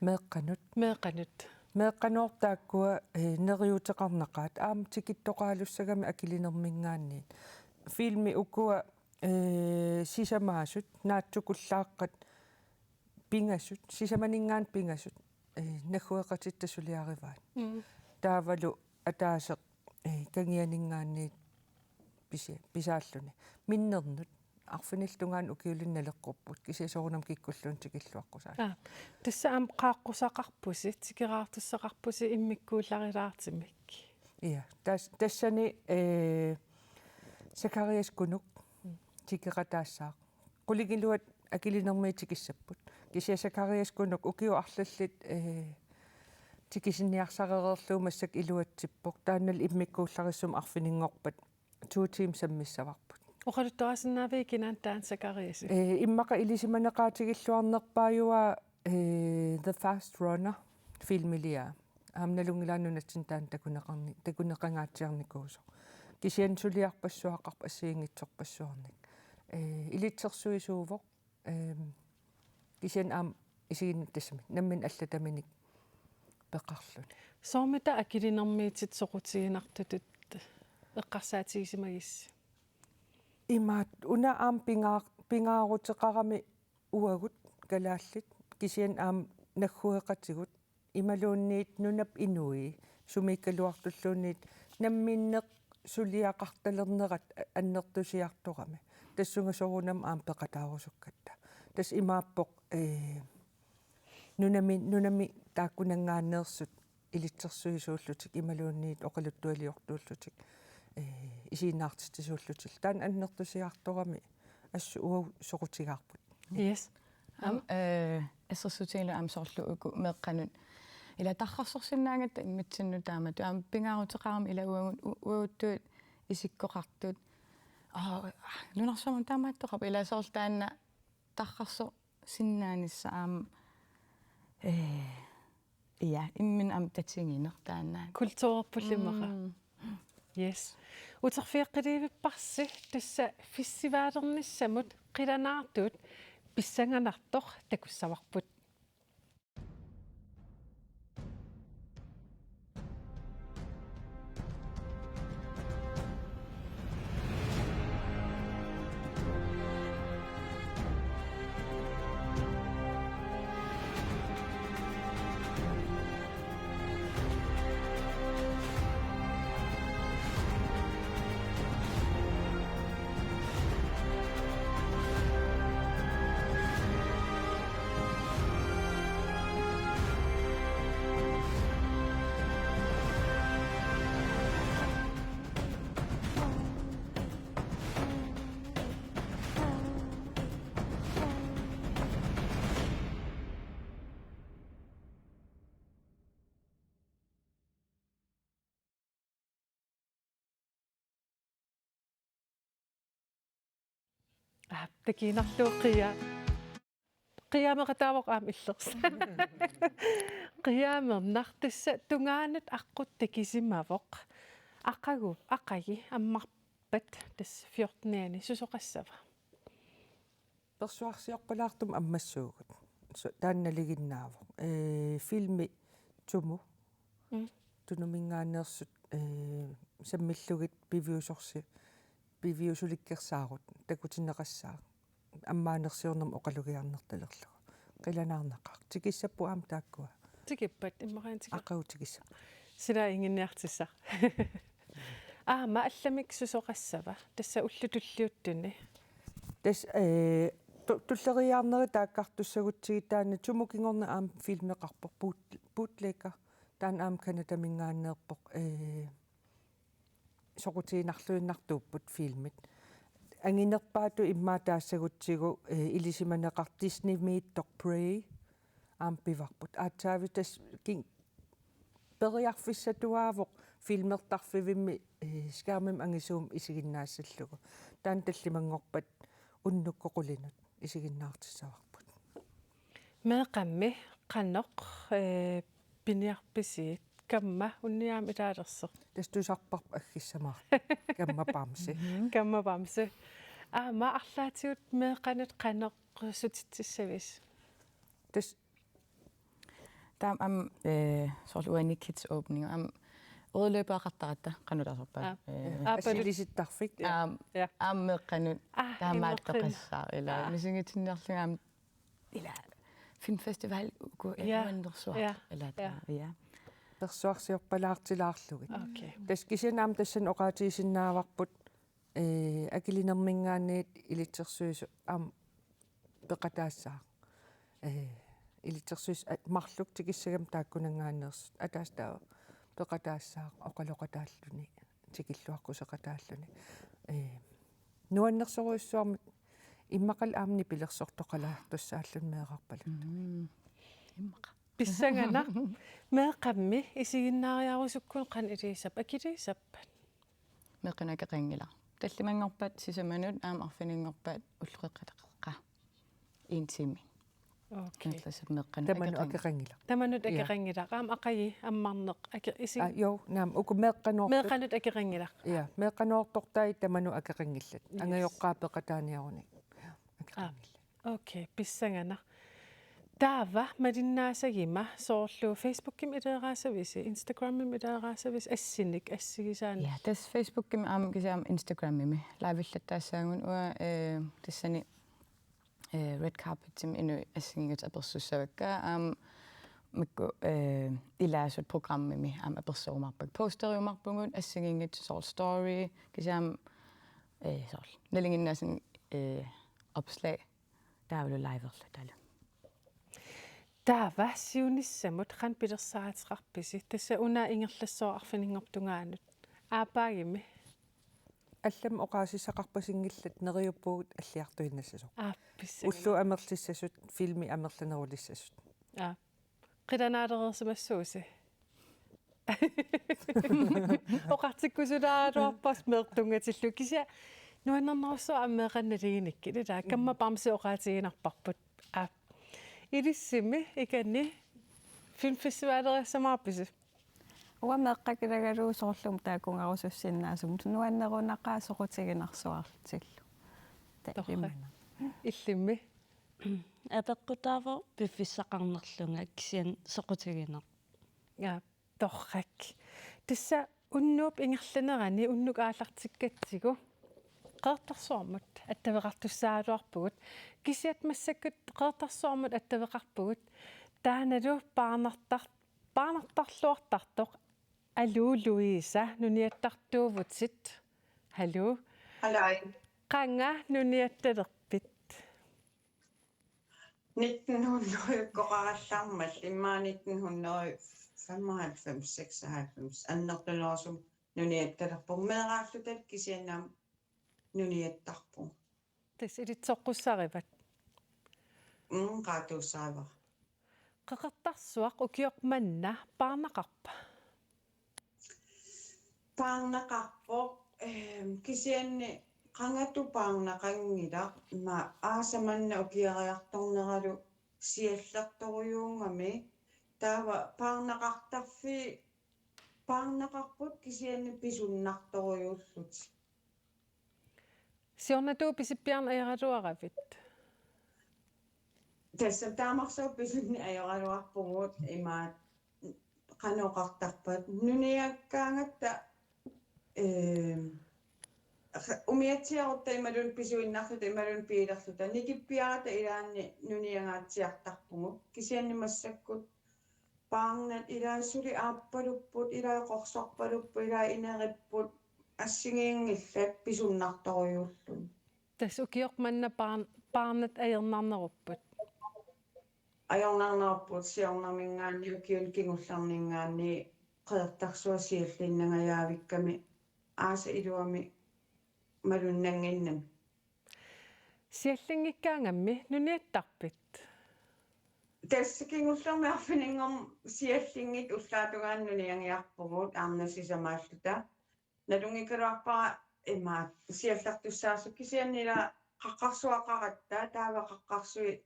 Meeqqanut. Meeqqanut. Meeqqanoortut taakkua, eh, neriuuteqarnaqaat. Aamma tikittoqaalussagamik Akilinerminngaanniit. Filmit ukua, eh, sisamaasut, naatsukullaaqqat pingasut, sisamaninngaanniit pingasut, eh, naggueqatitta suliarivaat. Mm. Taavalu ataaseq, eh, Kangianinngaanniit pisi-, pisaalluni. Minnernut. Arfinillit tungaanut ukiulinnik naleqqupput, kisianni soorunami kikkulluunniit tikilluaqqusaat. Aa, tassa aamma qaaqqusaqarpusi, tikeraartussaqarpusi immikkuullarulaartumik. Ja, tas-, tassani, eh, Zacharias Kunuk Mm. tikeqataassaaq. Qulingiluat Akilinermiit tikissapput. Kisianni Zacharias Kunuk ukiut arlallit, eh, tikisinniarsarereerlugu massakkut iluatsippoq. Taannalu immikkuullarissumik arfininngorpat to timer sammissavarput. Oqaluttuarisinnaavigit kinaana taanna Zacharias? Eh, immaqa ilisimaneqaatigilluarnerpaajuvoq, eh, The Fast Runner filmiliaa. Aamma nalunngilara nunatsinni taanna takuneqarni-, takuneqangaatsiarnikuusoq. Kisianni suliarpassuaqarpoq assigiinngitsorpassuarnik. Eh, ilitsersuisuuvoq. Ehm, kisianni aamma isiginnaartut tassami nammineq allataminik peqarluni. Soormita Akilinermiitit soqutiginartutut eqqarsaatigisimagissi? Imaattoq una aamma pingaa-, pingaaruteqarami uagut kalaallit kisianni aamma naggueqatigut imaluunniit nunap inui sumiikkaluartulluunniit namminneq suliaqartalernerat annertusiartorami. Tassunga soorunami aamma peqataarusukkatta. Tassa imaappoq, ee, nunami, nunami taakkunanngaanneersut ilitsersuisuullutik imaluunniit oqaluttualiortuullutik, ee, isiginnaartitsisuullutik. Taanna annertusiartorami assut uagut soqutigaarput. Yes. Aamma, eh, assersuutigalugu aamma soorlu uku meeqqanut ila tarrarsorsinnaagatta immitsinnut taamatut aamma pingaaruteqarami ila uagut u-, uaguttut isikkoqartut. Aa, nunarsuarmi taamaattoqarpoq ila soorlu taanna tarrarsorsinnaanissaq aamma, eh, ja, imminut aamma tatigineq taanna. Kulturerpullu immaqa. Mm. Yes. Uterfigeqqilivipparsi tassa festivalernissamut qilanaartut pissanganartoq takussavarput. Aa, takiinnarlugu qia-, qiaameqataavoq aamma illersoq. Qiaamernaq tassa tungaanut aqqut takisimavoq. Aqagu, aqagu ammarpat tassa fjortenianni susoqassava? Persuarsiorpalaartumik ammassuugut. So, taanna nalinginnaavoq. Ee, filmi Tumu. Mm. Tunuminngaanneersut, ee, sammillugit piviusorsi-, piviusulikkersaarut takutinneqassaaq. Ammaanersiornermik oqalugiarnertalerlugu. Qilanaarnaqaaq. Tikissapput aamma taakkua. Tikippat, immaqa aamma tikippat. Aqagu tikissapput. Sila inginniartissaq. Aamma allamik susoqassava? Tassa ullut tulliuttuni. Tassa, ee, tu-, tulleriiaarnerit taakkartussagutsigit taanna Tumu kingorna aamma filmeqarpoq boot-, Bootlegger. Taanna aamma Canadaminngaanneerpoq, ee, soqutiginarluinnartuupput filmit. Anginerpaatut immaqa taassagutsigu, ee, ilisimaneqartoq Disneymiittoq Prey aamma pivarput. Aatsaavik tassa kin-, periarfissatuaavoq filmertarfivimmi, ee, skærmimik angisuumik isiginnaassallugu. Taanna tallimanngorpat unnukkut qulinut isiginnaartissavarput. Meeqqammi qanoq, ee, piniarpisigit, kamma unniaam ilaalersoq? Tassa tusarparput aggissamaartoq. Kamma bamse. Mhm. Kamma bamse. Aamma arlaatigut meeqqanut qanoq sutitsissavisi? Tassa taama aamma, ee, soorlu uani kids opening aamma udløbeqartaratta qanoq taasorpaa. Aa. Ee, aa, assilisittarfik. Aamma, ja, aamma meeqqanut, aa, taamaattoqassaaq ila. Aa. Misigitinniarlunga aamma ila filmfestival uku, ja, nuannersuaq. Ja. Ila, ja, taama, ja. Persuarsiorpalaartilaarlugit. Okay. Tassa kisianni aamma tassani oqaatigisinnaavarput, ee, Akilinerminngaanniit ilitsersuisut aamma peqataassaaq. Ee, ilitsersuisut a-, marluk tikissagami taakkunanngaanneersut. Ataaseq taava peqataassaaq oqaloqataalluni, tikilluaqquseqataalluni. Ee, nuannersorujussuarmik immaqalu aamma nipilersortoqalaartussaalluni meerarpaluttumik. Mm. Immaqa. Pissanganaq. Meeqqammi isiginnaariarusukkunik qanoq iliussappat, akiliussappat? Meeqqanut akeqanngilaq. Tallimanngorpat sisamanut aamma arfininngorpat ulloqeqqata qeqqa. En time. Okay. Meeqqanut, tamanut akeqanngilaq. Tamanut, ja, akeqanngilaq. Aamma aqagu ammarneq ake-, isi-, aa, jo, naamik, uku meeqqanoortut. Meeqqanut akeqanngilaq. Ja, meeqqanoortortai tamanut akeqanngillat. Yes. Angajoqqaat peqataaniarunik. Akeqanngillat. Aa, okay, pissanganaq. Taava malinnaasagimma soorlu Facebookimi ileeraassavisi, Instagramimi ileeraassavisi assinik assigisaannik? Ja, tassa Facebookimi aamma kisianni aamma Instagramimi livellattaassaagut uanga, eh, tassani, eh, red carpetimi inuit assigiinngitsut apersussavakka aamma makku, eh, ilaasut programmimi aamma apersorumaarpakka, posteriumaarpugut assigiinngitsut soorlu story kisianni aamma, eh, soorlu nalinginnaasumik, eh, opslag taavalu liverlutalu. Taava siunissamut qanoq pilersaaruteqarpisi? Tassa una ingerlassooq arfininngortungaanut. Aappaagimi. Allamik oqaasissaqarpasinngillat neriuppugut alliartuinnassasoq. Aappis. Ullut amerlissasut, filmi amerlanerulissasut. Aa. Qilanaalereersimassuusi. Oqartikkusulaaraluarpara meeraq tunngatillugu kisianni nuannernerussuaq aamma meeqqanut naluginikkit ilaa. Mm. Kamma bamse oqaatiginarparput. Aa. Ilissimi ikani filmfestivaleriassamaarpisi? Uanga meeqqakilagalugu soorlu taakkuugarusussinnaasumik nuannerunaqaaq soqutiginarsuarlutillu. Torrak. Taimana. Illimmi? Apeqqutaavoq piffissaqarnerlunga kisianni soqutigineq. Ja, torrak. Tassa unnuup ingerlanerani unnuk aallartikkatsigu Qeqertarsuarmut attaveqartussaagaluarpugut. Kisianni massakkut Qeqertarsuarmut attaveqarpugut. Taannalu paarnartar-, paarnartarluartartoq. Aluu, Louise, nuniattartuuvutit. Haluu. Haluu. Qanga nuniattalerpit? Nitten hundrede-kkoqarallarmat, immaqa nitten hundrede femoghalvfems, seksoghalvfems, annertunerusumik nuniattalerpunga, meeraalluta kisianni aamma nuniattarpunga. Tassa ilitsoqqussarivat? Mm, qaatuussarivara. Qeqertarsuaq ukioq manna paarnaqarpa? Paarnaqarpoq, ehm, kisianni qangatut paarnaqanngilaq, ima aasaq manna ukiariartorneralu siallertorujuugami, taava paarnaqartarfiit paarnaqarput kisianni pisunnartorujuullutik. Siornatigut pisippiarneq ajoraluaravit? Tassa taamarsuaq pisunneq ajoraluarpugut, imaat qanoq oqartarpat, nuniakkaangatta, ehm, umiatsiarutta imaluunniit pisuinnarluta imaluunniit biilerluta nikippiarata ilaanni nuniangaatsiartarpugut. Kisianni massakkut paarnat ilaa suli aappalupput, ilaa qorsorpalupput, ilaa ineripput, assigiinngillat pisunnartorujuulluni. Tassa ukioq manna paarn-, paarnat ajornarnerupput? Ajornarnerupput siornaminngaanniit ukiuni kingullerninngaanniit Qeqertarsuaq siallinnangajaavikkami aasap iluami malunnannginnami. Siallinngikkaangammi nuniattarpit? Tassa kingullermi arfininngormat siallinngitsut ullaap tungaanut nuniangiarpugut arnat sisamaalluta. Nalunngikkaluarpara ima siallertussaasoq kisianni ila qaqqarsuaqaratta, taava qaqqarsuit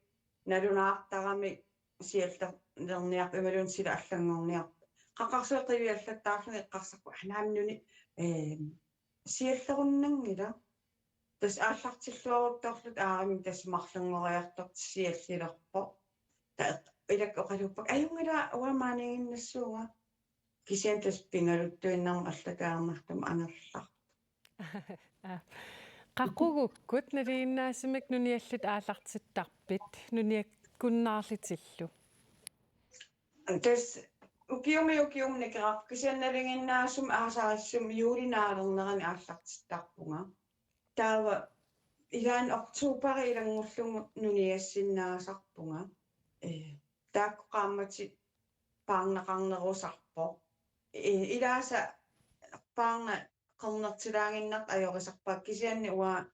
nalunaartaramik siallerniarput imaluunniit sila allanngorniarput. Qaqqarsuit qiviallattaarlugit eqqarsarput: Aa, naamik nuni, ehm, siallerunnanngilaq. Tassa aallartilluaruttorluta aarimmi tassa marlunngoriartortut siallilerpoq. Taava ilakka oqaluuppakka: Ajunngilaq, uanga maaniiginnassuunga. Kisianni tassa pingaluttuinnarmik allataarnartumik angerlarput. Aa. Qaqugukkut nalinginnaasumik nuniallutit aallartittarpit nuniakkunnaarlutillu? Tassa ukiumi ukiumi nikerarput, kisianni nalinginnaasumik aasarissumik juulinaalernerani aallartittarpunga. Taava ilaanni oktobarip ilanngullugu nuniassinnaasarpunga. Ee, taakku qaammatit paarnaqarnerusarpoq. Ee, ilaasa paarnat qernertilaaginnartut ajorisarpakka, kisianni uanga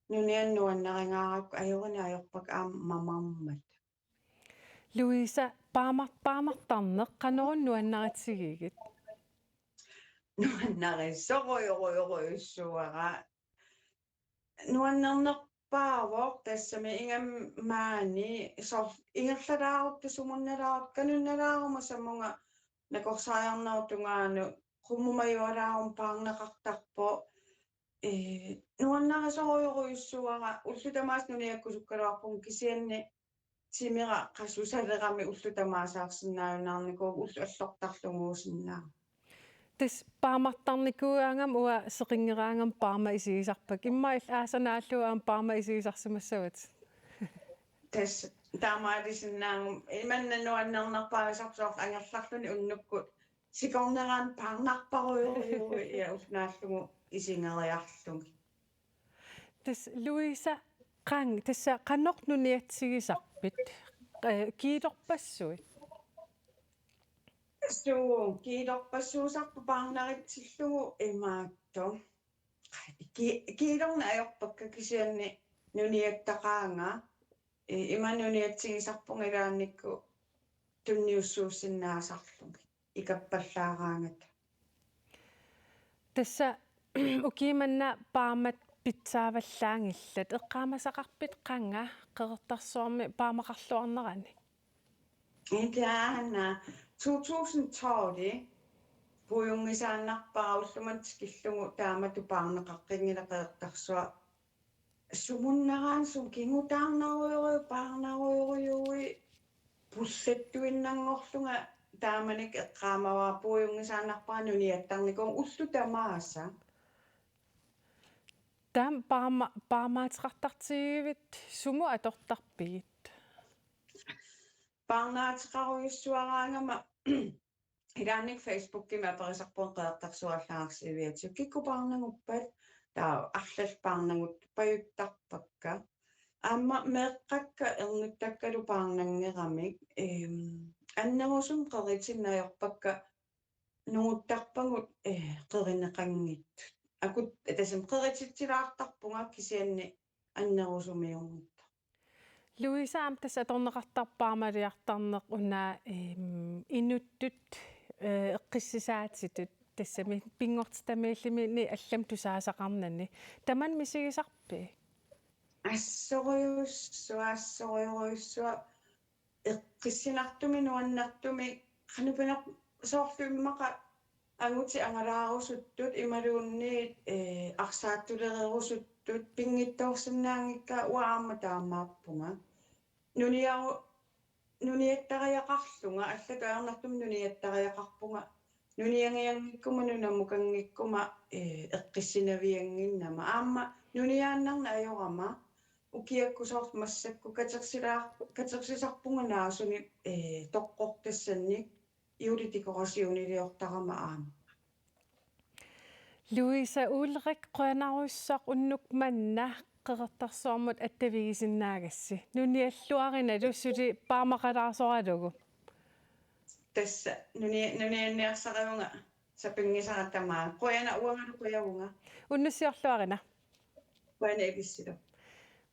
nunianut nuannarigaarakku ajorineq ajorpakka aamma mamarmat. Louise, paama-, paarnartarneq qanoruna nuannaritigigit? Nuannarisorujorujorujussuuara. Nuannernerpaavoq tassami, ingammik maani soorlu ingerlalaarutta, sumunnalaarutta, kanunnalaaruma samunga nakorsariarnerup tungaanut qummumajualaaruma paarnaqartarpoq. Ee, nuannarisorujorujussuuara, ullut tamaasa nuniakkusukkaluarpunga, kisianni timera qasusalerami ullut tamaasa arsinnaajunnaarnikuuvoq, ullut allortarluguusinnaavoq. Tassa paamartarnikuugaangama uanga seqinngeraangama paarma isigisarpakka. Immaqa illit aasaq naallugu aamma paarma isigisarsimassavatit. Tassa taamaalisinnaaguma imanna nuannernerpaasarpoq soorlu angerlarluni unnukkut sikorneraanni paarnarparujorujuuvoq ja ulloq naallugu isigeriarlugit. Tassa Louise, qanga, tassa qanoq nuniatsigisarpit? Eh, kiilorpassuit? Suu, kiilorpassuusarput paarnaritsillugu imaattoq. Ki-, kiilorneq ajorpakka kisianni nuniattaqaanga, eh, ima nuniatsigisarpunga ilaannikkut tunniussuussinnaasarlugit ikappallaaraangata. Tassa ukiumanna paarmat pitsaavallaanngillat. Eqqaamasaqarpit qanga Qeqertarsuarmi paarmaqarluarnerani? Ilaana to tusind tolv puigunngisaannarpara ullumimut tikillugu taamatut paarneqaqqinngilaq Qeqertarsuaq. Sumunnaraanni sumut kingutaarnarujorujuit paarnarujorujuit pullattuinnanngorlunga taamanikkut eqqaamavara puigunngisaannarpara nuniattarnikuuvunga ullut tamaasa. Taama paarma-, paarmaateqartartigivit sumut atortarpigit? Paarnaateqarujussuaraangama ilaannikkut Facebookimi aperisarpunga Qeqertarsuaq allagarsiviatigut kikkut paarnaguppat, taava arlallit paarnagutta pajuttarpakka. Aamma meeqqakka ernuttakkalu paarnanngeramik, ehm, annerusumik qeritinneq ajorpakka nunguttarpagut, eh, qerineqanngitsut. Akut-, tassami qerititsilaartarpunga kisianni annerusumiunngitsoq. Louise, aamma tassa atorneqartarpoq paarmaliartarneq una, ehm, inuttut, eh, eqqissisaatitut, tassami pinngortitamiilluni allamut tusaasaqarnani. Tamanna misigisarpit? Assorujussuaq, assorujussuaq, eqqissinartumik nuannertumik, qanoq pineq-, soorlu immaqa angutit angalaarusuttut imaluunniit, eh, arsaattulererusuttut pinngitsoorsinnaanngikkaat, uanga aamma taamaappunga. Nuniaru-, nuniattariaqarlunga, allatut ajornartumik nuniattariaqarpunga. Nuniagianngikkuma, nunamukanngikkuma, eh, eqqissinaviannginnama. Aamma nuniaannarneq ajorama ukiakkut soorlu massakkut katersilaar-, katersisarpunga naasunik, eh, toqqortassannik juledekorationiliortarama aamma. Louise Ulrich, qujanarsuaq unnuk manna Qeqertarsuarmut attavigisinnaagassi. Nunialluarinalu suli paarmaqalaarsoralugu. Tassa nuni-, nunianniarsarivunga sapinngisara tamaat. Qujanaq, uangalu qujavunga. Unnussiorluarina. Qujanaq ilissilu.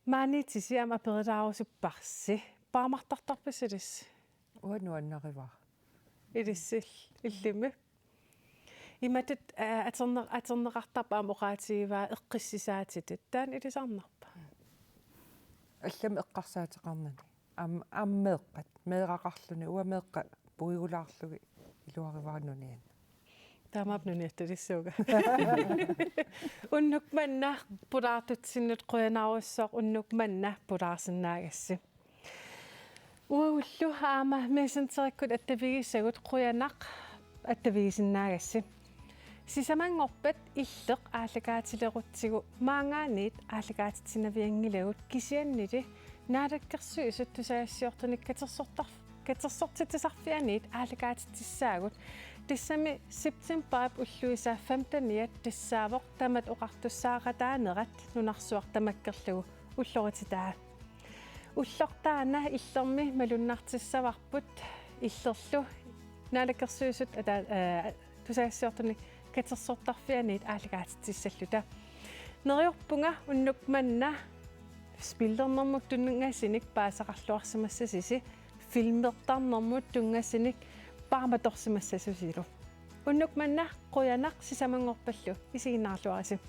Maaniittusi aamma aperilaarusupparsi. Paarmartartarpisi ilissi? Uanga nuannarivara. Ilissi illimmi? Imatut, eh, atorne-, atorneqartarpoq aamma oqaatigivaa eqqissisaatitut. Taanna ilisarnarpa? Allamik eqqarsaateqarnani. Aam-, aamma meeqqat, meeraqarluni, uanga meeqqat puigulaarlugit iluarivara nunianneq. Taamaappoq nuniattalissuunga. Unnuk manna pulaartutsinnut qujanarsuaq unnuk manna pulaarsinnaagassi. Uagullu aamma Messengerikkut attavigisagut qujanaq attavigisinnaagassi. Sisamanngorpat Illeq aallakaatilerutsigu maanngaanniit aallakaatitsinavianngilagut kisiannili Naalakkersuisut tusagassiortunik katersortar-, katersortitsisarfianiit aallakaatitsissaagut. Tassami septemberip ulluisa femteniat tassaavoq tamat oqartussaaqataanerat nunarsuaq tamakkerlugu ullorititaa. Ulloq taanna Illermi malunnartissavarput Illerlu Naalakkersuisut ata-, eh, tusagassiortunik katersortarfianiit aallakaatitsissalluta. Neriuppunga unnuk manna spillernermut tunngasunik paasisaqarluarsimassasusi, filmertarnermut tunngasunik paarmatorsimassasusilu. Unnuk manna qujanaq, sisamanngorpallu isiginnaarluarisi.